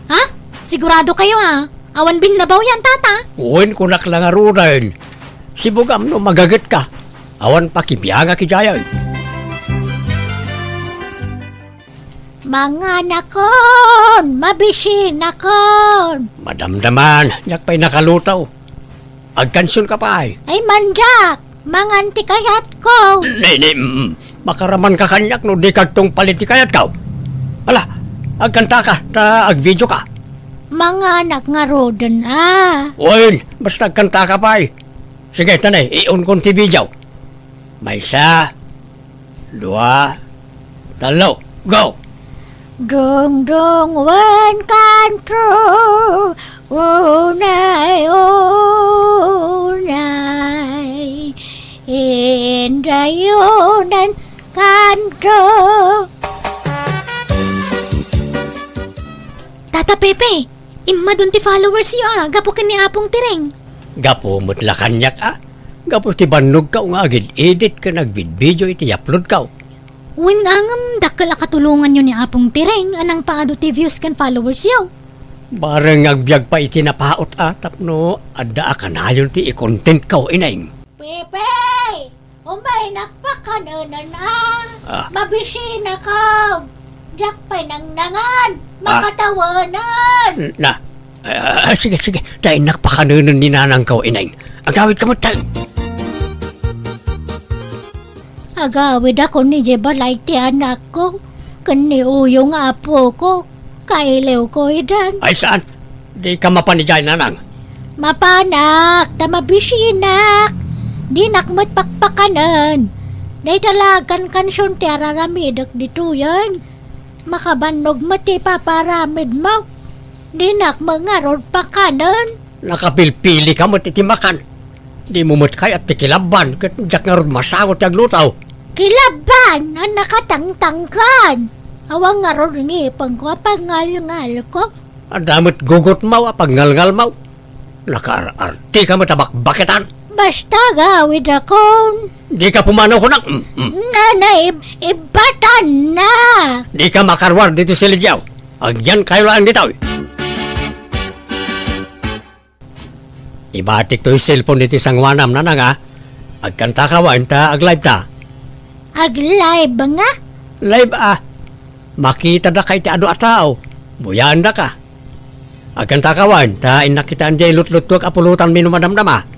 Ha? Sigurado kayo, a? Awan binnabawyan, Tata? Wen, kunak la ngaruden. Sibugam no magagetka. Awan pakibiangak idiayen. Manganakon, mabisinakon. Madamdaman, diak pay nakaluto. Agkansionka pay. Ay, mandiak, mangan ti kayatko. Ni, ni, mm, makaramanka kaniak no dika agtungpal iti kayatko. Ala, agkantaka, ta agvideoka. Manganak ngaruden, a. Wen, basta agkantaka pay. Sige, tanay, iunkon ti video. Maysa, dua, tallo, go! Dungdung wen kantro, unay, unay, indayonan kantro. Tata Pepe, immadun ti followers yo a, gapu ken ni Apong Tireng. Gapu met la kaniak a, gapu ti bannogko nga agid-edit ken agbidbidio iti uploadko. Wen a ngem dakkel a katulonganyo ni Apong Tireng a nangpaadu ti views ken followers yo. Bareng nga agbiag pay iti napaut a tapno adda a kanayon ti i-contentko, Ineng. Pepe! Umaynak pakanenen a. Ah. Mabisinakon. Diak pay nangnangan. Ah. Makatawanan. Na. Ah, sige, sige. Daynak pakanenen ni nanangko, Ineng. Agawidka metten. Agawidakon idiay balay ti anakko ken ni Uyo nga apoko. Kailiwko idan. Ay, saan? Dika mapan idiay, nanang. Mapanak, ta mabisinak. Dinak met pakpakanen. Dayta la agkankansion ti araramidek ditoyen. Makabannog met ti ipapaaramidmo. Dinak met ngarud pakanen. Nakapilpilika met iti makan. Dimo met kayat ti kilabban, ket diak ngarud masango ti agluto. Kilabban a nakatangtangkan. Awan ngarud ngipengko a pagngalngalko. Adda met gugutmo a pagngalngalmo. Nakaar-artika met a bakbaketan. Basta agawidakon. Dika pumanaw kunak. Mm, mm. Nana, ib-, ibbatanna. Dika makaruar ditoy silidyo. Agyankayo laeng ditoy. Ibatik toy cellphone ditoy sangoanam, nanang, a. Agkantaka wen ta aglive ta. Aglive nga? Live, a. Makitada ka iti adu a tao. Buyaendaka. Agkantaka wen ta innak kitaen diay lutluttuek a pulotanmi no madamdama.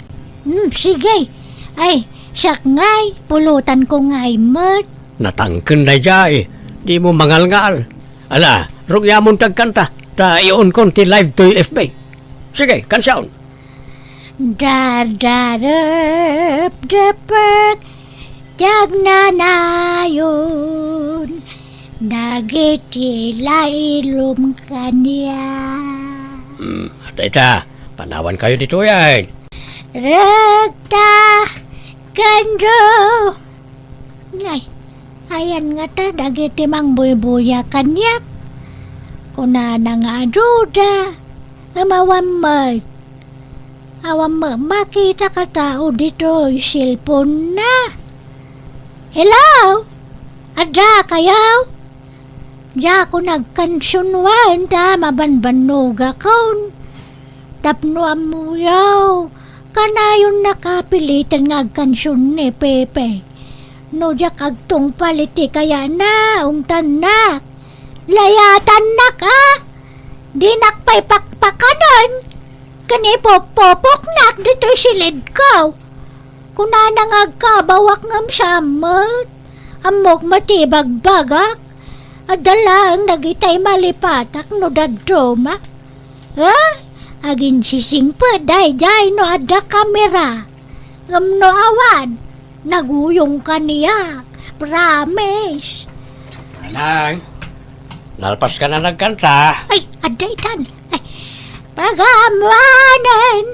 Hmm, sige. Ay, siak ngay, pulotanko ngay met. Natangken daydiay. Dimo mangalngal. Ala, rugiamon ti agkanta, ta iunkon ti live toy F B. Sige, kansion. Dadarepdepek ti agnanayon dagiti lailum kaniak. Hmm, dayta, panawankayo ditoyen. Rekta, kendo. Nay, ayan ngata dagiti mangbuybuya kaniak. Kunana nga aduda, ngem awan met. Awan met makita a tao ditoy cellphone-na. Hello? Adda kayo? Diakon agkansion wen ta mabanbannogakon. Tapno ammoyo, kanayon nakapiliten nga agkansion ni Pepe. No diak agtungpal iti kayana, ungtannak. Layatannak, a? Dinak pay pakpakanen. Ken ipupupoknak ditoy silidko. Kunana nga agkabawak ngem saan met. Ammok met ti ibagbagak. Adda laeng dagitay malipatak no dadduma. Eh? Aginsisingpet daydiay no adda kamera. Ngem no awan, naguyong kaniak. Promise. Nanang, nalpas ka na nagkanta? Ay, adda itan. Ay, pagamuanen,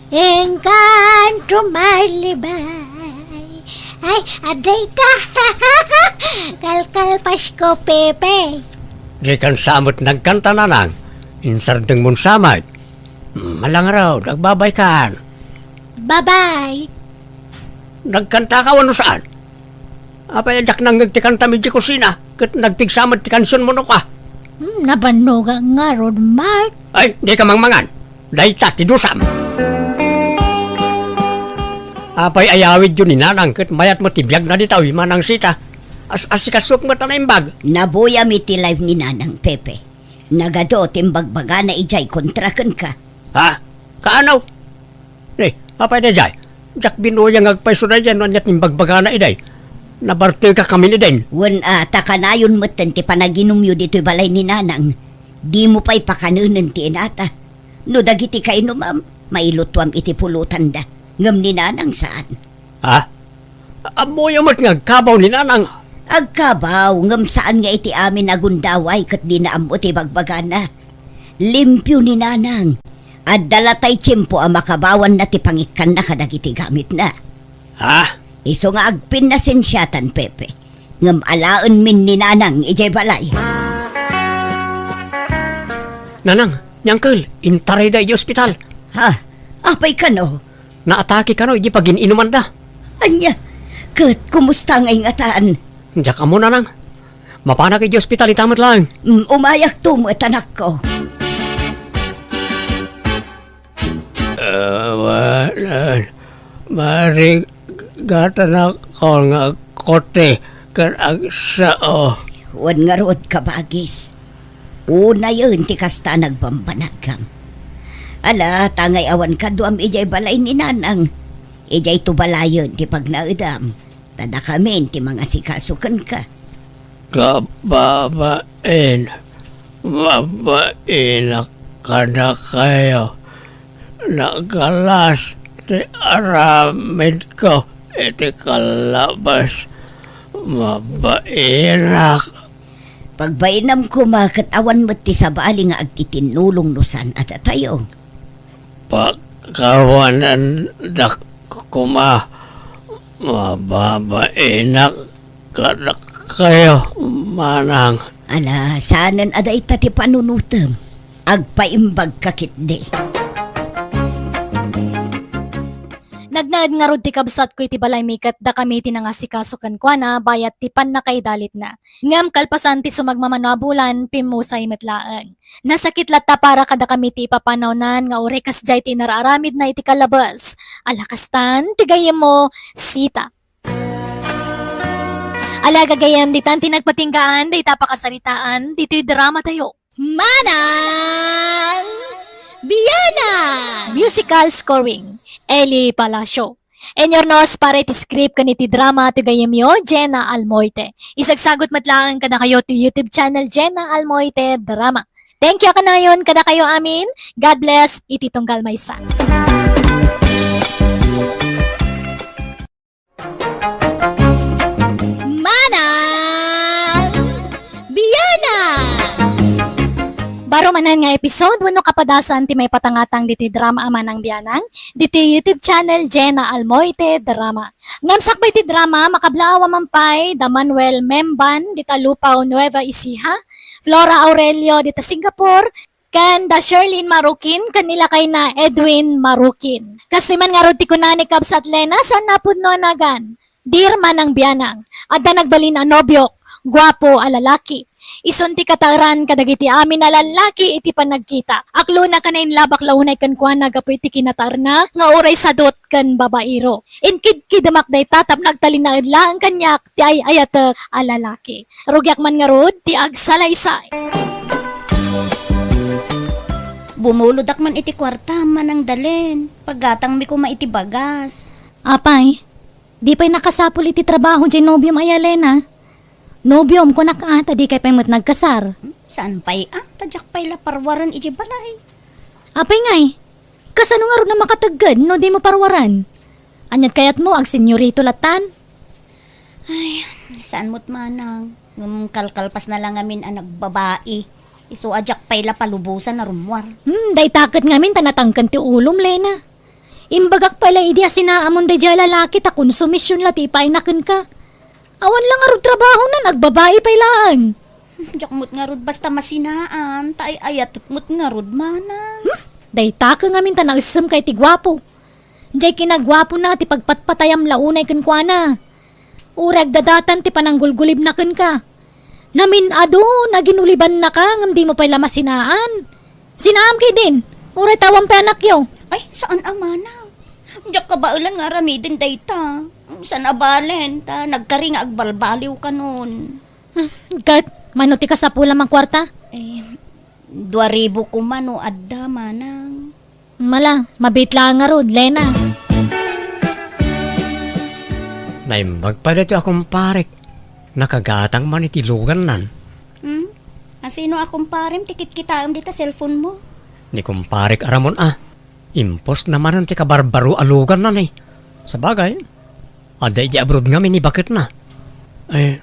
engkanto malibay. Ay, adda ita. Kalkalpasko, Pepe. Dikan sa met nagkanta, nanang. Insardengmon sa met. Hmm, malangarod, agbabay kan. Babay. Nagkanta ka wenno saan? Apay a diak nangngeg ti kantam idiay kusina, ket nagpigsa met ti kansionmo no ka? Hmm, nabannogak ngarud, Mark. Ay, dika mangmangan. Dayta ti dusam. Apay ayawidyo ni Nanang ket mayat met ti biagna ditoy, Manang Sita. As-asikasok met a naimbag. Nabuyam iti live ni Nanang, Pepe. Nagadu ti imbagbagana idiay kontra kenka. Ha? Kaano? Ni, apay daydiay? Diak binuya nga agpayso daydiay no ania ti imbagbagana idiay. Nabartekak amin idin. Wen a, ta kanayon metten ti panaginumyo ditoy balay ni Nanang. Dimo pay pakanenen ti inata. No dagiti kainumam, mailutuam iti pulotanda. Ngem ni Nanang saan. Ha? Ammoyo met nga agkabaw ni Nanang. Agkabaw, ngem saan nga iti amin a gundaway ket dina ammo ti bagbagana. Limpio ni Nanang. Adda latay tiempo a makabawanna ti pangikkanna kadagiti gamitna. Ha? Isu nga agpinnasensiatan, Pepe. Ngem alaenmin ni Nanang idiay balay. Nanang, ni Uncle, intarayda idiay ospital. Ha? Apay kano? Naatake kano idiay pagin-inumanda. Ania? Ket kumusta ngay ngatan? Diak ammo, Nanang. Mapanak idiay ospital ita met laeng. Mm, umayakto met, anakko. Awanan, marigatanak nga agkote ken agsao. Wen ngarud, kabagis. Unayen ti kasta nagbambanagam. Ala, ta ngay awan kaduam idiay balay ni Nanang. Idiay to balayen ti pagnaedam. Ta dakamin ti mangasikaso kenka. Kababain, Mabainak kadakayo. Nagalas ti aramidko iti kallabas. Mabainak. Pagbainam koma ket awan met ti sabali nga agtitinnulong no saan a datayo. Pakawanendak koma, mababainak kadakayo, manang. Ala, saanen a dayta ti panunotem. Agpaimbagka ketdi. Nagnaed ngarud ti kabsatko iti balaymi ket dakami ti nangasikaso kenkuana bayat ti pannakaidalitna. Ngem kalpasan ti sumagmamano a bulan, pimmusay met laeng. Nasakit latta para kadakami ti ipapanawnan nga uray kasdiay ti inaraaramidna iti kallabas. Ala kastan, ti gayyemmo, Sita. Ala gagayyem, ditan ti nagpatinggaan dayta pakasaritaan ditoy drama tayo. Manang Bianang! Musical scoring, Eli Palacio. Inurnos para iti script ken iti drama ti gayyemyo, Jenna Almoite. Isagsagut met laeng kadakayo ti YouTube channel, Jenna Almoite Drama. Thank you a kanayon kadakayo amin. God bless iti tunggal maysa. Manang Bianang! Baro manen nga episode wenno kapadasan ti maipatangatang diti drama a Manang Bianang, diti YouTube channel Jenna Almoite Drama. Ngem sakbay ti drama, makablaawa man pay da Manuel Memban dita Lupao, Nueva Ecija, Flora Aurelio dita Singapore, ken da Sherlyn Marukin ken ni lakayna Edwin Marukin. Kastoy man ngarud ti kuna ni Kabsat Lena, saan a pudno a nagan. Dear Manang Bianang, adda nagbalin a nobiok, guapo a lalaki. Isun ti kataeran kadagiti amin a lallaki iti panagkita. Aklona ken nainlabak la unay kenkuana gapu iti kinataerna nga uray sadot ken babaero. Inkidkidemak dayta tapno agtalinaed laeng kaniak ti ay-ayatek a lalaki. Rugiak man ngarud ti agsalaysay. Bumulodakman iti kuarta, Manang Dalen. Paggatangmi koma iti bagas. Apay, di pay nakasapul iti trabaho diay nobiom aya, Lena? Nobiom, kunak a, ta dikay pay met nagkasar. Saan pay a, ta diak pay la parwaren idiay balay. Apay ngay, kasano ngarud a makategged no dimo parwaren? Ania't kayatmo, agsenyorito lattan? Ay, saan met manang. Ngem kalkalpasna la ngamin a nagbabai. Isu a diak pay la palubosan a rummuar. Hmm, dayta ket ngamin ta natangken ti ulom, Lena. Imbagak pay la idi a sinaamon daydiay a lalaki ta konsumision la ti ipaayna kenka. Awan la ngarud trabahona, nagbabai pay laeng. Diak met ngarud basta masinaan, ta ay-ayatek met ngarud, manang. Hmm? Dayta ket ngamin ta naessem ka iti guapo. Diay kinaguapona ti pagpatpatayam la unay kenkuana. Uray agdadatan ti pananggulgulibna kenka. Namin-adu, naginulibannaka, ngem dimo pay la masinaan. Sinaam ketdin, uray ta awan pay anakyo. Ay, saan a manang. Diak kabaelan nga aramiden dayta. Saan a balen, ta nagkari nga agbalbaliw kanon. Hmm, ket, mano ti kasapulam a kuarta? Eh, dua ribu koma no adda, manang. Mala, mabiit laeng ngarud, Lena. Naimbag pay daytoy a kumparek. Nakagatang man iti lugannan. Hmm? Asino a kumparem ti kitkitaem dita cellphone mo? Ni kumparek a Ramon a. Impostna manen ti kabarbaro a lugannan eh. Sabagay, adda idiay abroad ngamin ni baketna. Eh,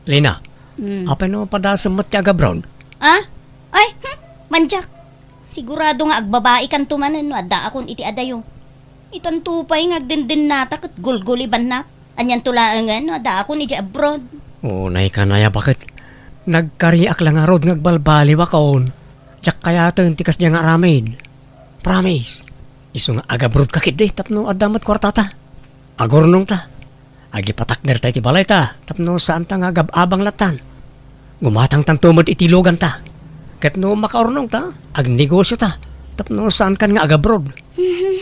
Lena, Hmm. apay no padasem met ti agabroad? Ah? Ay, hmm, mandiak. Sigurado nga agbabaikanto manen no addaakon iti adayo. Itanto pay nga agdendennata ket gulgulibannak. Anianto laengen no addaakon idiay abroad. Unay kanay a baket. Nagkariak la ngarud nga agbalbaliwakon. Diak kayaten ti kasdiay nga aramid. Promise. Isu nga agabroad ka ketdi tapno adda met kuartata. Agurnongta. Agipatakderta iti balayta tapno saanta nga agab-abang lattan. Gumatangtanto met iti luganta. Ket no makaurnongta, agnegosiota tapno saankan nga agabroad. Mhm.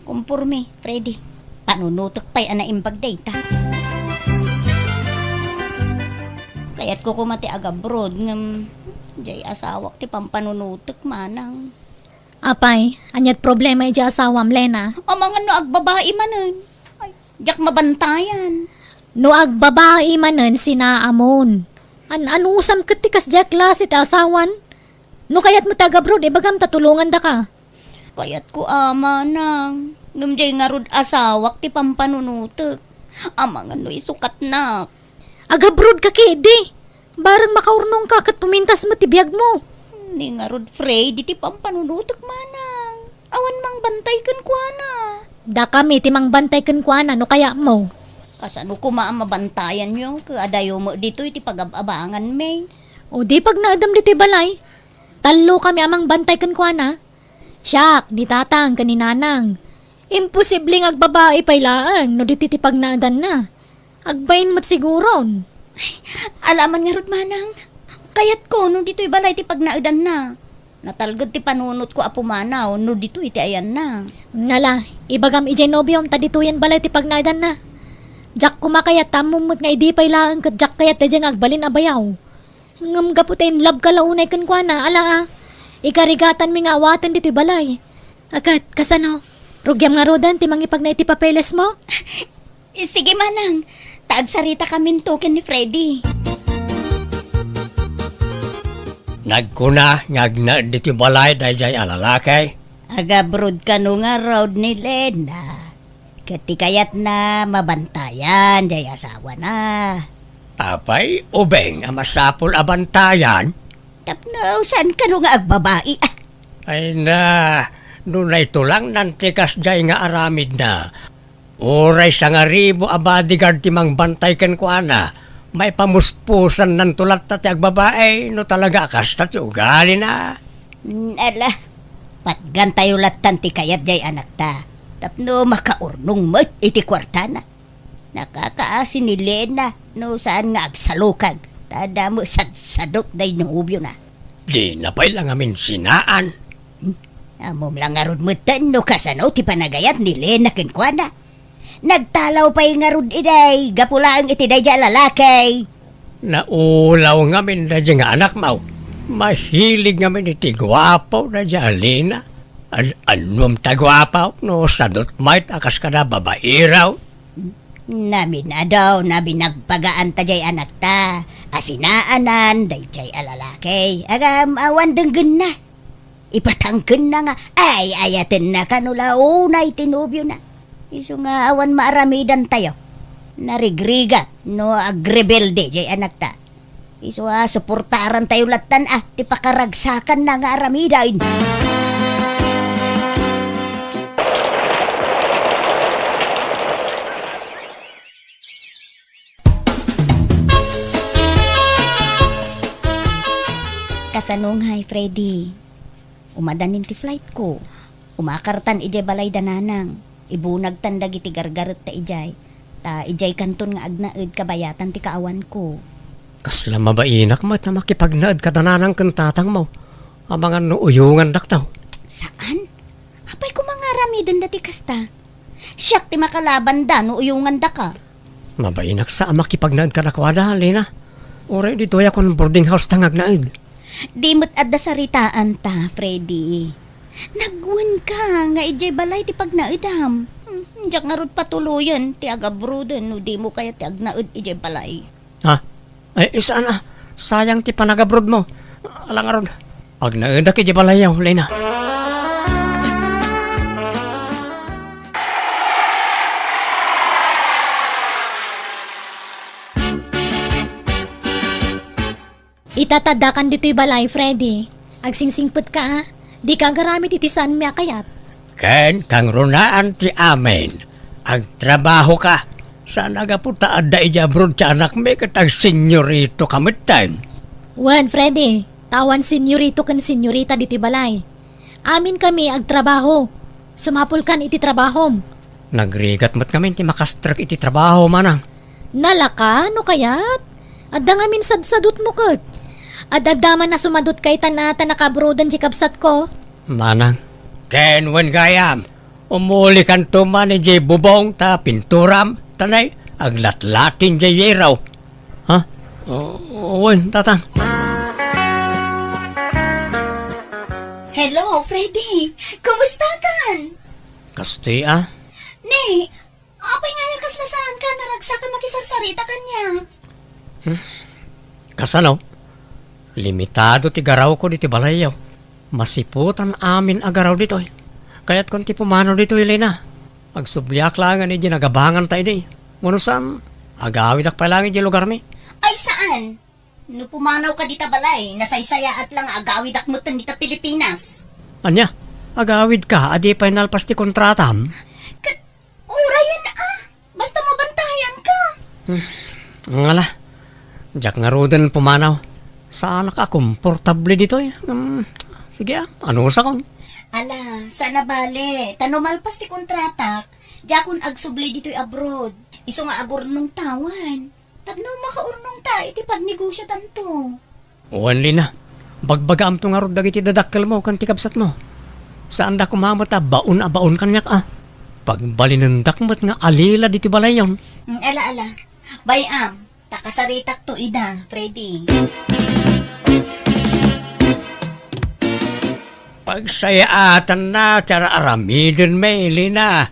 Komporme, Freddy. Panunotek pay a naimbag dayta. Kayatko koma ti agabroad ngem diay asawak ti pampanunotek, manang. Apay, ania't problema idiay asawam, Lena? Amangan no agbabai manen. Ay, diak mabantayan. No agbabai manen, sinaamon. An-anusam ket ti kasdiay a klase ti asawan? No kayatmo ti agabroad, ibagam ta tulongandaka. Kayatko a, manang. Ngem diay ngarud asawak ti pampanunotek. Amangan no isukatnak. Agabroad ka ketdi. Bareng makaurnongka ket pumintas met ti biagmo. Ni ngarud, Freddy, ti pampanunotek, manang. Awan mangbantay kenkuana. Dakami ti mangbantay kenkuana no kayatmo. Kasano koma a mabantayanyo ket adayo met ditoy ti pagab-abanganmi? O di pagnaedem ditoy balay. Tallokami a mangbantay kenkuana. Siak, ni Tatang, ken ni Nanang. Imposible nga agbabai pay laeng no ditoy ti pagnaedanna. Agbain met siguron. Ala man ngarud, manang. Kayatko no ditoy balay ti pagnaedanna. Natalged ti panunotko a pumanaw no ditoy ti ayanna. Nala, ibagam idiay nobiom ta ditoyen balay ti pagnaedanna. Diak koma kayat ta ammom met nga idi pay laeng ket diak kayat daydiay nga agbalin a bayaw. Ngem gapu ta in love ka la unay kenkuana, ala a. Ikarigatanmi nga awaten ditoy balay. A ket, kasano? Rugiam ngaruden ti mangipagna iti papelesmo? Sige, manang. Ta agsaritakaminto ken ni Freddy. Nagkuna nga agnaed ditoy balay daydiay a lalaki. Agabroad kano ngarud ni Lena. Ket ti kayatna, mabantayan diay asawana. Apay, ubing a masapul a bantayan? Tapno saan kano nga agbabai, ah. Ay na, no naitulangnan ti kasdiay nga aramidna, uray sangaribu a bodyguard ti mangbantay kenkuana, maipamuspusannanto latta ti agbabai no talaga a kasta ti ugalina. Mm, ala, patgantayo lattan ti kayat diay anakta, tapno makaurnong met iti kuartana. Nakakaasi ni Lena no saan nga agsalukag, ta adda met sadsadot daydiay nobiona. Dina pay la ngamin sinaan. Hmm? Ammom la ngarud metten no kasano ti panagayat ni Lena kenkuana. Nagtalaw pay ngarud idiay gapu laeng iti daydiay a lalaki. Naulaw ngamin daydiay nga anakmo. Mahilig ngamin iti guapo daydiay a Lena. An-, annom ta guapo no sadot met a kas kada babaero. Naminado, nabinagpagaan ta diay anakta a sinaanan daydiay a lalaki. Agam, awan denggenna. Ipatangkenna nga ay-ayatenna kano la unay ti nobiona. Isu nga awan maaramidantayo. Narigrigat no agrebelde diay anakta. Isu a suportarantayo lattan a ti pakaragsakanna nga aramiden. Kasano ngay, Freddy? Umadanin ti flightko. Umakartan idiay balay da Nanang. Ibunagtan dagiti gargaretta idiay. Ta idiaykanton nga agnaed kabayatan ti kaawanko. Kasla mabainak met a makipagnaed kada Nanang ken Tatangmo. Amangan no uyongandakto. Saan? Apay koma nga aramidenda ti kasta? Siak ti makalabanda no uyongandaka. Mabainak sa a makipagnaed kadakuada, Lena. Uray ditoyak on boarding house ta nga agnaed. Di met adda saritaanta, Freddy. Nagwenka nga idiay balay ti pagnaedam. Hmm, diak ngarud patuloyen ti agabroaden no dimo kayat ti agnaed idiay balay. Ha? Ay, saan a. Sayang ti panagabroadmo. Ala ngarud. Agnaedak idiay balayyo, Lena. Ita ta addakan ditoy balay, Freddy. Agsingsingpetka a. Dika agaramid iti saanmi a kayat. Ken kangrunaan ti amin. Agtrabahoka. Saan a gapu ta adda idiay abroad ti anakmi ket agsenyoritoka metten. Wen, Freddy, ta awan senyorito ken senyorita ditoy balay. Aminkami agtrabaho. Sumapulkan iti trabahom. Nagrigat met ngamin ti makastrek iti trabaho, manang. Nalaka, no kayat? Adda ngamin sadsadotmo ket. Ad-adda man a sumadotka itan a ta nakaabroaden ti kabsatko. Manang. Ken wen gayam, umulikanto man idiay bubong ta pinturam, ta nay, aglatlatin diay yero. Ha? O, wen, Tatang. Hello, Freddy. Kumustakan? Kasti a. Ni, apay nga aya kasla saanka a naragsak a makisarsarita kaniak? Hmm? Kasano? Limitado ti garawko ditoy balayyo. Masiputan amin a garaw ditoy. Kayatkon ti pumanaw ditoy, Lina. Agsubliak laengen idiay nagabanganta idi. Wenno saan, agawidak pay laeng idiay lugarmi. Ay, saan? No pumanawka dita balay, nasaysayaat la nga agawidak metten dita Pilipinas. Ania? Agawidka a di pay nalpas ti kontratam? Ket, urayen a. Basta mabantayanka. Hmm. Ngala, diak ngaruden pumanaw. Saanak a komportable ditoy. Hmm, sige a, anusakon. Ala, saan a bale, ta no malpas ti kontratak, diakon agsubli ditoy abroad. Isu nga agurnongtawan. Tapno makaurnongta iti pagnegosiotanto. Wen, Lina, bagbagaamto ngarud dagiti dadakkelmo ken ti kabsatmo. Saanda koma met a baon a baon kaniak a. Pagbalinendak met nga alila ditoy balayyon. Mm, ala, ala. Bay-am, ta kasaritakto ida, Freddy. Pagsayaatanna ti ar-aramiden, Lina.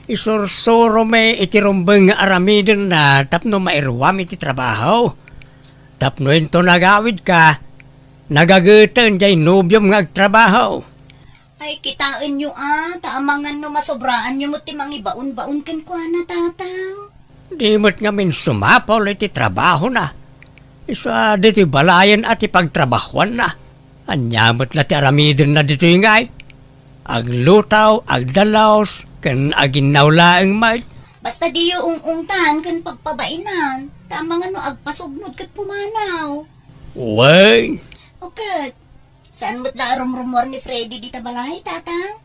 Isursuromi iti rumbeng nga aramidenna tapno mairuam iti trabaho. Tapno inton agawidka, nagageten diay nobiom nga agtrabaho. Ay, kitaenyo a, ta amangan no masobraanyo met ti mangibaon-baon kenkuana, Tatang. Di met ngamin sumapul iti trabahona. Isu a ditoy balayen a ti pagtrabahoanna. Ania met la ti aramidenna ditoy ngay? Aglutaw, agdalus, ken aginnaw laeng met. Basta diyo ung-ungtan ken pagpabainan, ta amangan no agpasugnod ket pumanaw. Wen. O ket, saan met la a rumrumuar ni Freddy dita balay, Tatang?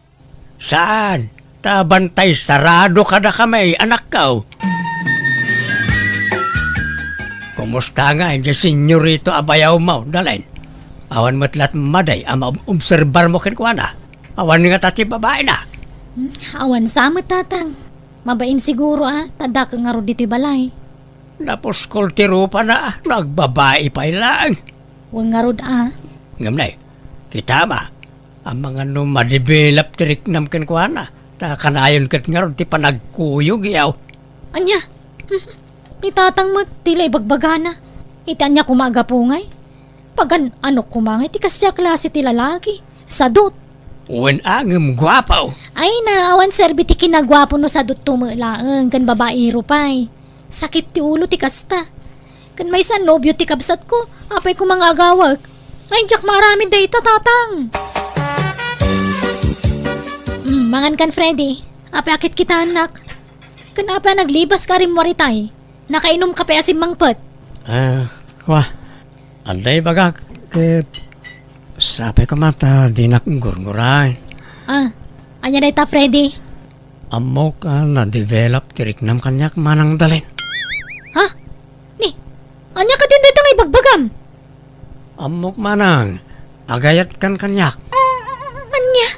Saan? Ta bantay sarado kadakami, anakko. Kumusta ngay diay senyorito a bayawmo, Dalen? Awan met la't madi a maobserbarmo kenkuana? Awan ngata ti babaina? Hmm, awan sa met, Tatang. Mabain siguro a, ta dakkel ngarud ditoy balay. Napuskol ti rupana, nagbabai pay laeng. Wen ngarud a. Ngem nay, kitam a, amangan no madevelop ti riknam kenkuana, ta kanayon ket ngarud ti panagkuyog, yaw. Ania? Ni Tatang met, ti la ibagbagana. Iti ania koma a gapu ngay? Pagan-anok koma ngay ti kasdiay a klase ti lalaki. Sadut. Wen a, ngem guapo. Ay na, awan serbi ti kinaguapo no sadutto met laeng, ken babaero pay. Sakit ti ulo ti kasta. Ken maysa a nobio ti kabsatko, apay koma nga agawek? Ay, diak maaramid dayta, Tatang. Mm, mangan kan, Freddy. Apay a kitkitaennak? Ken apay a naglibaska a rimmuar itay? Nakainumka pay a simmangpet? Ah, kua. Adda ibagak ket sapay koma ta dinak gurguray. Ah, ania dayta, Freddy? Ammok a nadevelop ti riknam kaniak, Manang Dalen. Ha? Ni, ania kadin dayta nga ibagbagam? Ammok, Manang, agayatkan kaniak. Ania?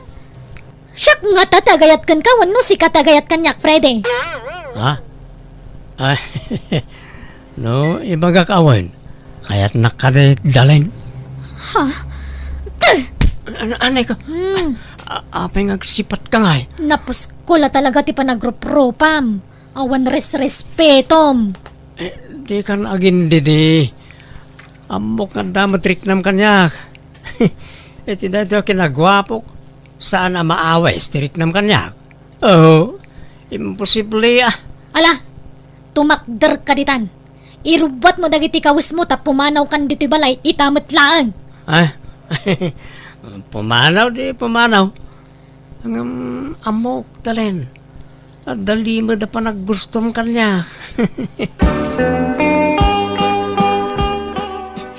Siak ngata ti agayatkenka wenno sika ti agayat kaniak, Freddy? Ha? Ay, no, ibagak a wen, kayatnak kadi, Dalen. Ha? An-, anay ka? Hmm. A-, apay nga agsipatka ngay? Napuskol a talaga ti panagruprupam. Awan resrespetom. Eh, dikan agindidi. Ammok nga adda met riknam kaniak. Iti daytoy a kinaguapok, saan a maawis ti riknam kaniak. Oh, imposible a. Ala, tumakderka ditan. Irubbuatmo dagiti kawesmo ta pumanawkan ditoy balay ita met laeng. Ah, pumanaw di pumanaw. Ngem ammok, Dalen. Adda limed a panaggustom kaniak.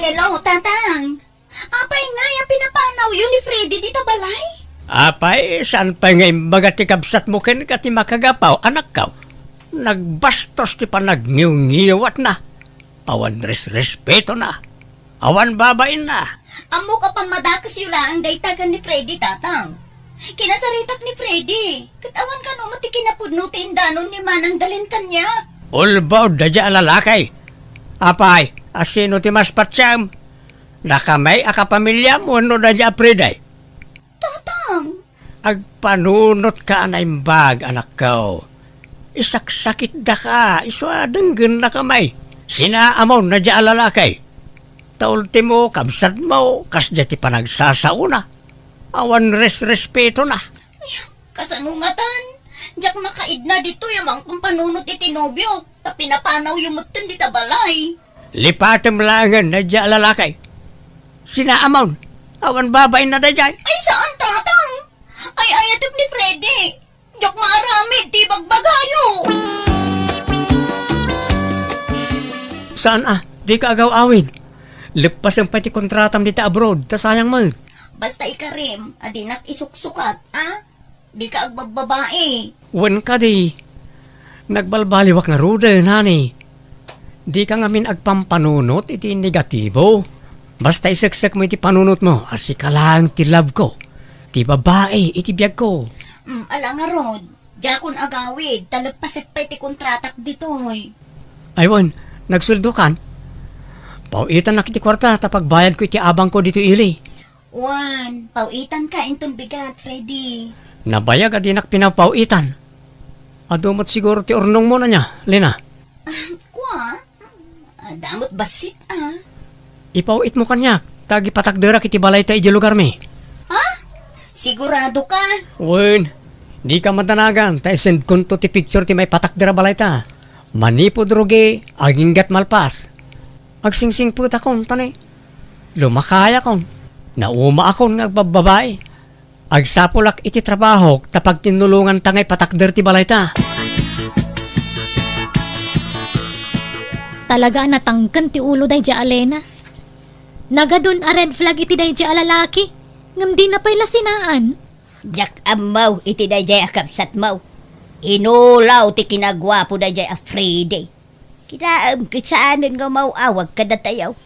Hello, Tatang. Apay ngay a pinapanawyo ni Freddy dita balay? Apay, saan pay nga imbaga ti kabsatmo kenka ti makagapaw, anakko? Nagbastos ti panagngiwngiwatna. Awan resrespetona. Awan babainna. Ammok a pammadakesyo laeng dayta ken ni Freddy, Tatang. Kinasaritak ni Freddy, ket awan kano met ti kinapudno ti indanon ni Manang Dalen kaniak. Ulbod daydiay a lalaki. Apay, a sino ti mas patiem? Dakami a kapamiliam wenno daydiay a Freddy? Tatang. Agpanunotka a naimbag, anakko. Isaksakitdaka, isu a denggennakami. Sinaamon daydiay a lalaki. Ta ultimo, kabsatmo, kasdiay ti panagsasaona. Awan resrespetona. Ay, kasano ngatan? Diak makaidna ditoy a mangpampanunot iti nobio, ta pinapanawyo metten dita balay. Lipatem laengen daydiay a lalaki. Sinaamon, awan babainna daydiay. Ay, saan, tatang. Ay, ayatek ni Freddy. Diak maaramid ti bagbagayo. Saan a, dika agaw-awid. Leppasem pay ti kontratam dita abroad, ta sayang met. Basta ikarim, a dinak isuksukat, a? Dika agbabbabai. Wen kadi, nagbalbaliwak ngaruden, honey. Dika ngamin agpampanunot iti negatibo. Basta iseksekmo iti panunotmo a sika laeng ti love ko, ti babai iti biagko. Mm, ala ngarud, diakon agawid, ta leppasek pay ti kontratak ditoy. Ay wen, nagsueldokan? Paw-itannak iti kuarta ta pagbayadko iti abangko ditoy ili. Wen, paw-itanka inton bigat, Freddy. Nabayag a dinak pinapaw-itan. Adu met siguro ti urnongmo ania, Lena? Ah, kua? Adda met bassit, a. Ipaw-itmo kaniak, ta agipatakderak iti balayta idiay lugarmi. Ha? Sigurado ka? Wen, dika madanagan, ta isendkonto ti picture ti maipatakder a balayta. Manipud rugi, aginggat malpas. Agsingsingpetakon, tani. Lumakayakon. Naumaakon nga agbabbabai. Agsapulak iti trabahok ta pagtinnulonganta nga ipatakder ti balayta. Talaga a natangken ti ulo daydiay a Lena. Nagadun a red flag iti daydiay a lalaki, ngem dina pay la sinaan. Diak ammo iti daydiay a kabsatmo. Inulaw ti kinaguapo daydiay a Freddy. Kitaem ket saanen nga umaw-awag kadatayo.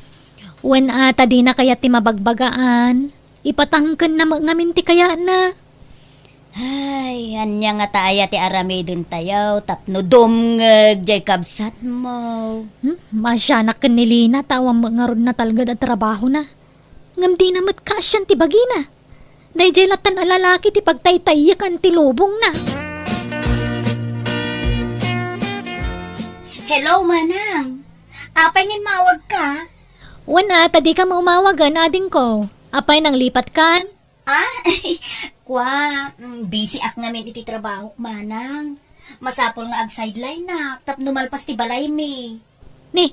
Wen a, ta dina kayat ti mabagbagaan. Ipatangkenna met ngamin ti kayatna. Ay, ania ngata aya ti aramidentayo tapno dumngeg diay kabsatmo? Hmm, maasianak ken ni Lena ta awan met ngarud natalged a trabahona. Ngem dina met kaasian ti bagina. Daydiay lattan a lalaki ti pagtaytayek a ti lubongna. Hello, Manang. Apay nga immawagka? Wen a, ta dika met umawagen, adingko. Apay, nanglipatkan? Ah, kua, mm, busy ak ngamin iti trabahok, Manang. Masapul nga ag-sideline-ak tapno malpas ti balaymi. Ni,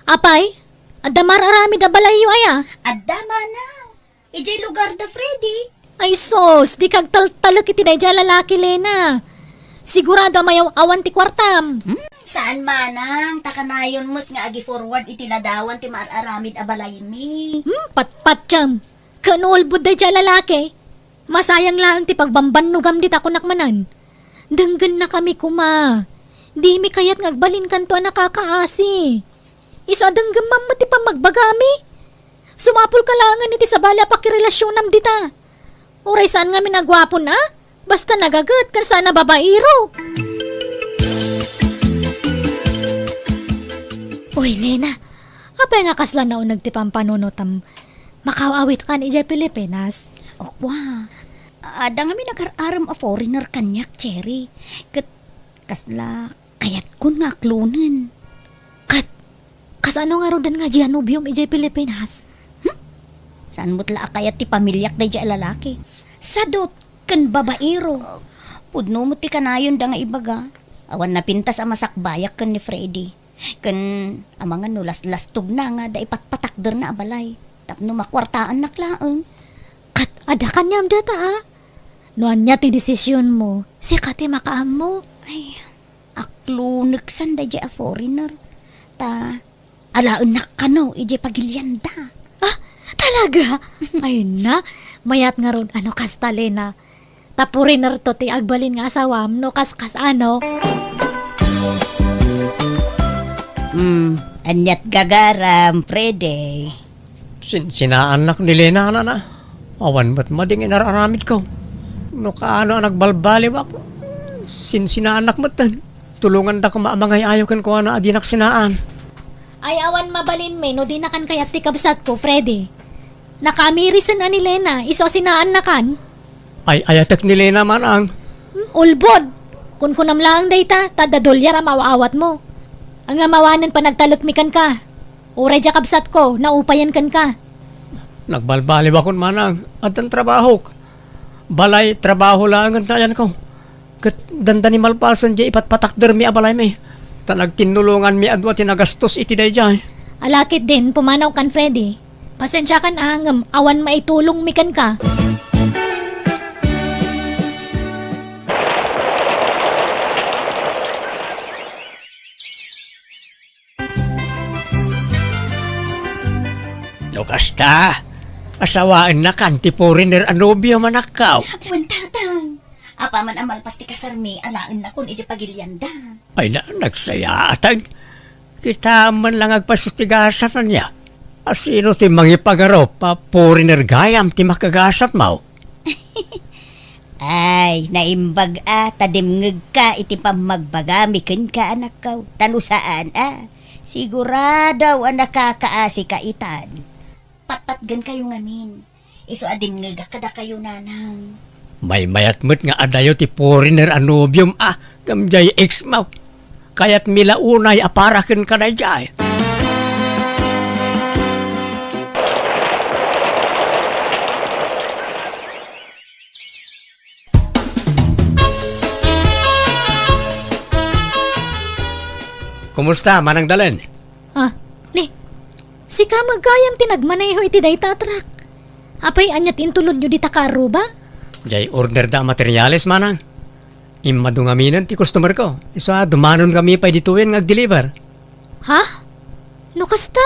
apay, adda mar-aramid a balayyo aya? Adda, Manang. Idiay lugar da Freddy. Ay sus, dika agtaltalek iti daydiay a lalaki, Lena. Sigurado a mayaw-awan ti kuartam. Hmm? Saan, Manang, ta kanayon met nga agi-forward iti ladawan ti mar-aramid a balaymi. Hmm, patpatiam. Ken ulbod daydiay a lalaki. Masayang laeng ti pagbambannogam dita, kunak manen. Denggennakami koma. Dimi kayat nga agbalinkanto a nakakaasi. Isu a denggem man met ti pammagbagami. Sumapulka laengen iti sabali a pakirelasionam dita. Uray saan ngamin a guapon a, basta nagaget ken saan a babaero. Uy, Lena, apay nga kasla nauneg ti pampanunotam? Makaw-awitkan idiay Pilipinas? O, kua. Adda ngamin agar-arem a foreigner kaniak, Cherry. Ket kasla kayatkon nga aklonen. Ket, kasano ngaruden nga dia nobiom idiay Pilipinas? Hmm? Saan met la a kayat ti pamiliak daydiay a lalaki? Sadut ken babaero. Pudno met ti kanayonda nga ibaga. Awan napintas a masakbayak ken ni Freddy. Ken amangan no laslastogna nga adda ipatpatakderna a balay tapno makuartaannak laeng. Ket adda kaniam data, a? No ania ti desisionmo, sika ti makaammo. Ay, akloneksan daydiay a foreigner. Ta, alaennak kano idiay pagilianda. Ah, talaga? Ay na, mayat ngarud a no kasta, Lena. Ta foreigner to ti agbalin nga asawam no kaskas, ano? Hmm, aniat gagaram, Freddy? Sinsinaannak ni Lena, nana. Awan met madi nga inar-aramidko. No kaano a nagbalbaliwak, sinsinaannak metten. Tulonganda koma a mangay-ayo kenkuana a dinak sinaan. Ay, awan mabalinmi no dinakan kayat ti kabsatko, Freddy. Nakamirisen a ni Lena, isu a sinaannakan. Ay, ayatek ni Lena, manang. Hmm, ulbod! Kunkunam laeng dayta, ta adda dolyar a maaw-awatmo. Ania manen panagtalekmi kenka. Uray diay kabsatko, naupayen kenka. Nagbalbaliwakon, manang, addan trabahok. Balay, trabaho laengen nayanko. Ket dandani malpasen diay ipatpatakdermi a balaymi. Ta nagtinnulonganmi a dua ti nagastos iti daydiay. Ala ketdin, pumanawkan, Freddy. Pasensiakan a ngem awan maitulongmi kenka. No kasta, asawaennakan ti foreigner a nobiom, anakko. Wen, tatang. Apaman a malpas ti kasarmi, alaennakon idiay pagilianda. Ay na, nagsayaat. Kitaem man la nga agpayso ti gasat, ania? A sino ti mangipagarup a foreigner gayam ti makagasatmo? Ay, naimbag a ta dimngegka iti pammagbagami kenka, anakko. Ta no saan a, sigurado a nakakaasika itan. Patpatgenkayo ngamin. Isu a dimngegak kadakayo, nanang. Maymayat met nga adayo ti foreigner a nobiom a, ngem diay ex-mo. Kayatmi la unay a para kenka daydiay. Kumusta, Manang Dalen? Ah, ni, sika met gayam ti nagmaneho iti dayta a truck. Apay, ania ti intulodyo dita karruba? Diay order da a materiales, manang. Immadu ngaminen ti customer ko. Isu a, dumanon kami pay ditoyen nga agdeliver. Ha? No kasta,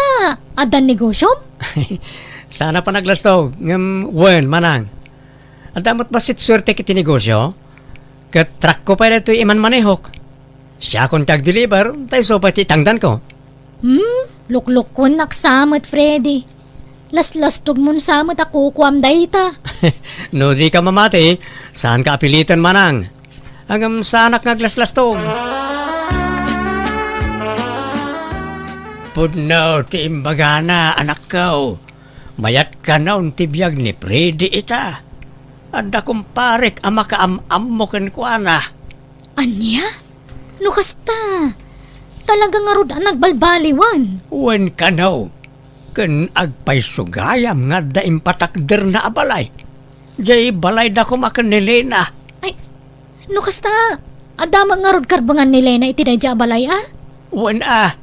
addan negosyom? Saan a panaglastog, ngem wen, manang. Adda met bassit suertek iti negosyo, ket truckko pay daytoy imanmanehok. Siakon ti agdeliver, ta isu pay ti itangdanko. Hmm, luklukkonnak sa met, Freddy. Laslastogmon sa met a kukuam dayta. No dika mamati, saanka a piliten, manang. Ngem saanak nga aglaslastog. Pudno ti imbagana, anakko. Mayat kanon ti biag ni Freddy ita. Adda kumparek a makaam-ammo kenkuana. Ania? No kasta, talaga ngarud a nagbalbaliwan. Wen kano, ken agpayso gayam nga adda impatakderna a balay. Diay balayda koma ken ni Lena. Ay, no kasta, adda met ngarud karbengan ni Lena iti daydiay a balay, a? Wen a,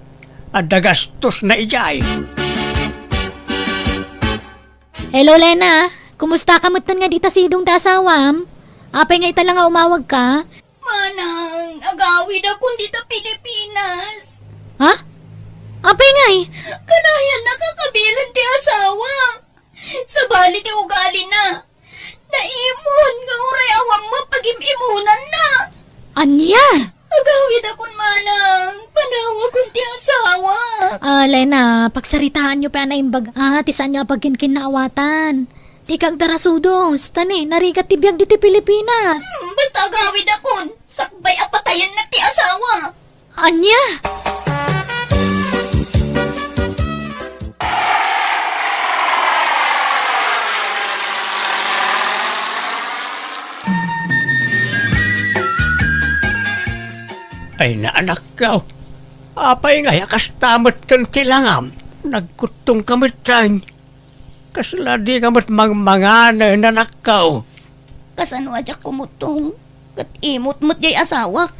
adda gastosna idiay. Hello, Lena. Kumusta ka metten nga dita sidong ti asawam? Apay nga ita la nga umawagka? Manang, agawidakon dita Pilipinas. Ha? Apay ngay? Kanayon a kakabilen ti asawa. Sabali ti ugalina. Naimon nga uray awan mapagim-imonanna. Ania? Agawidakon, manang. Panawakon ti asawa. Ah, Lena, pagsaritaanyo pay a naimbag, ah, ti saanyo a pagkinkinnaawatan. Dika agdarasudos, ta ni, narigat ti biag ditoy Pilipinas. Hmm, basta agawidakon, sakbay a patayennak ti asawa. Ania? Ay, naanakko. Apay ngay a kasta met ken ti langam? Nagkuttongka metten. Kasla dika met mangmanganen, anakko? Kasano a diak kumuttong? Ket imot met diay asawak.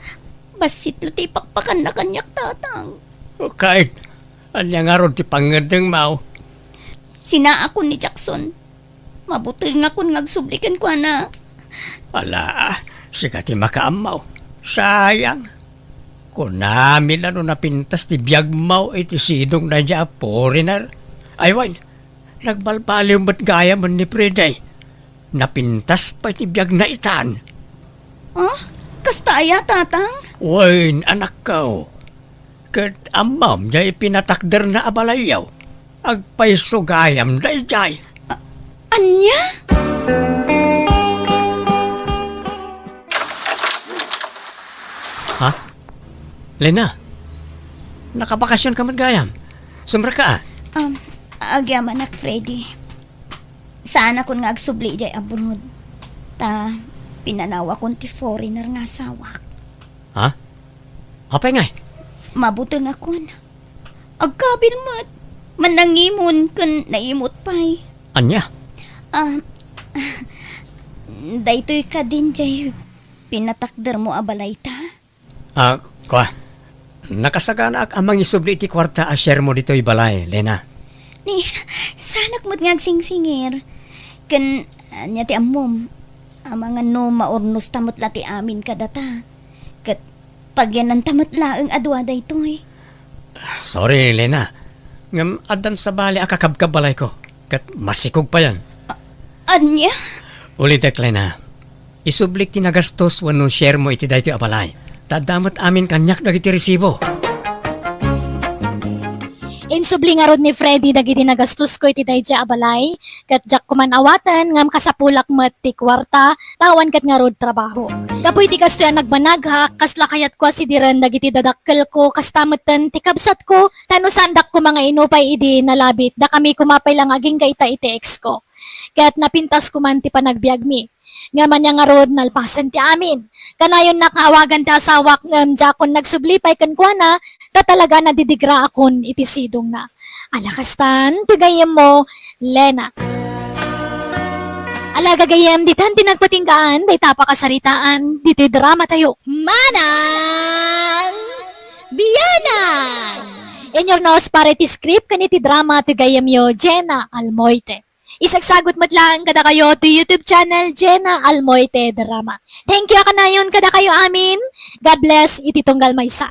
Bassit la ti ipakpakanna kaniak, tatang. Ket, ania ngarud ti pangngeddengmo? Sinaakon ni Jackson. Mabutengakon nga agsubli kenkuana. Ala, sika ti makaammo. Sayang. Kunami la no napintas ti biagmo iti sidong daydiay a foreigner. Ay wen, nagbalbaliw met gayamen ni Freddy. Napintas pay ti biagna itan. Ah? Kasta aya, tatang? Wen, anakko. Ket ammom, diay pinatakderna a balayyo. Agpayso gayam daydiay. A-, ania? Ha? Lena, nakabakasionka met gayam? Sumrekka, a? Um, agyamanak, Freddy. Saanakon nga agsubli idiay abroad. Ta, pinanawakon ti foreigner nga asawak. Ha? Apay ngay? Mabutengakon. Agkabil met. Mannangimon ken naimut pay. Ania? Ah, daytoy kadin jay pinatakdermo a balayta? Ah, kua. Nakasaganaak a mangisubli iti kuarta a sharemo ditoy balay, Lena. Ni, saanak met nga agsingsingir. Ken, ania ti ammom, amangan no maurnosta met la ti amin kadata. Ket pagyananta met laeng a dua daytoy. Sorry, Lena. Ngem addan sabali a kakabkabbalayko. Ket masikog payen. A-, ania? Ulitek, Lena. Isublik ti nagastos wenno sharemo iti daytoy a balay. Ta adda met amin kaniak dagiti resibo. Insubli ngarud ni Freddy dagiti nagastosko iti daydiay a balay, ket diak koman awaten ngem kasapulak met ti kuarta, ta awan ket ngarud trabaho. Gapu iti kastoy a nagbanagak, kasla kayatko a sidiren dagiti dadakkelko, kasta metten ti kabsatko, ta no saandak koma nga inupay idi nalabit, dakami koma pay la nga agingga ita iti exko. Ket napintas koman ti panagbiagmi. Ngem ania ngarud, nalpasen ti amin. Kanayonnak nga awagan ti asawak ngem diakon nagsubli pay kenkuana ta talaga nadidigraakon iti sidongna. Ala kastan, ti gayyemmo, Lena. Ala gagayyem, ditan ti nagpatinggaan, dayta a pakasaritaan, ditoy dramatayo. Manang Biyanan! Inurnos para iti script ken iti drama ti gayyemyo, Jenna Almoite. Isagsagut met laeng kadakayo ti YouTube channel, Jenna Almoite Drama. Thank you a kanayon kadakayo amin. God bless iti tunggal maysa.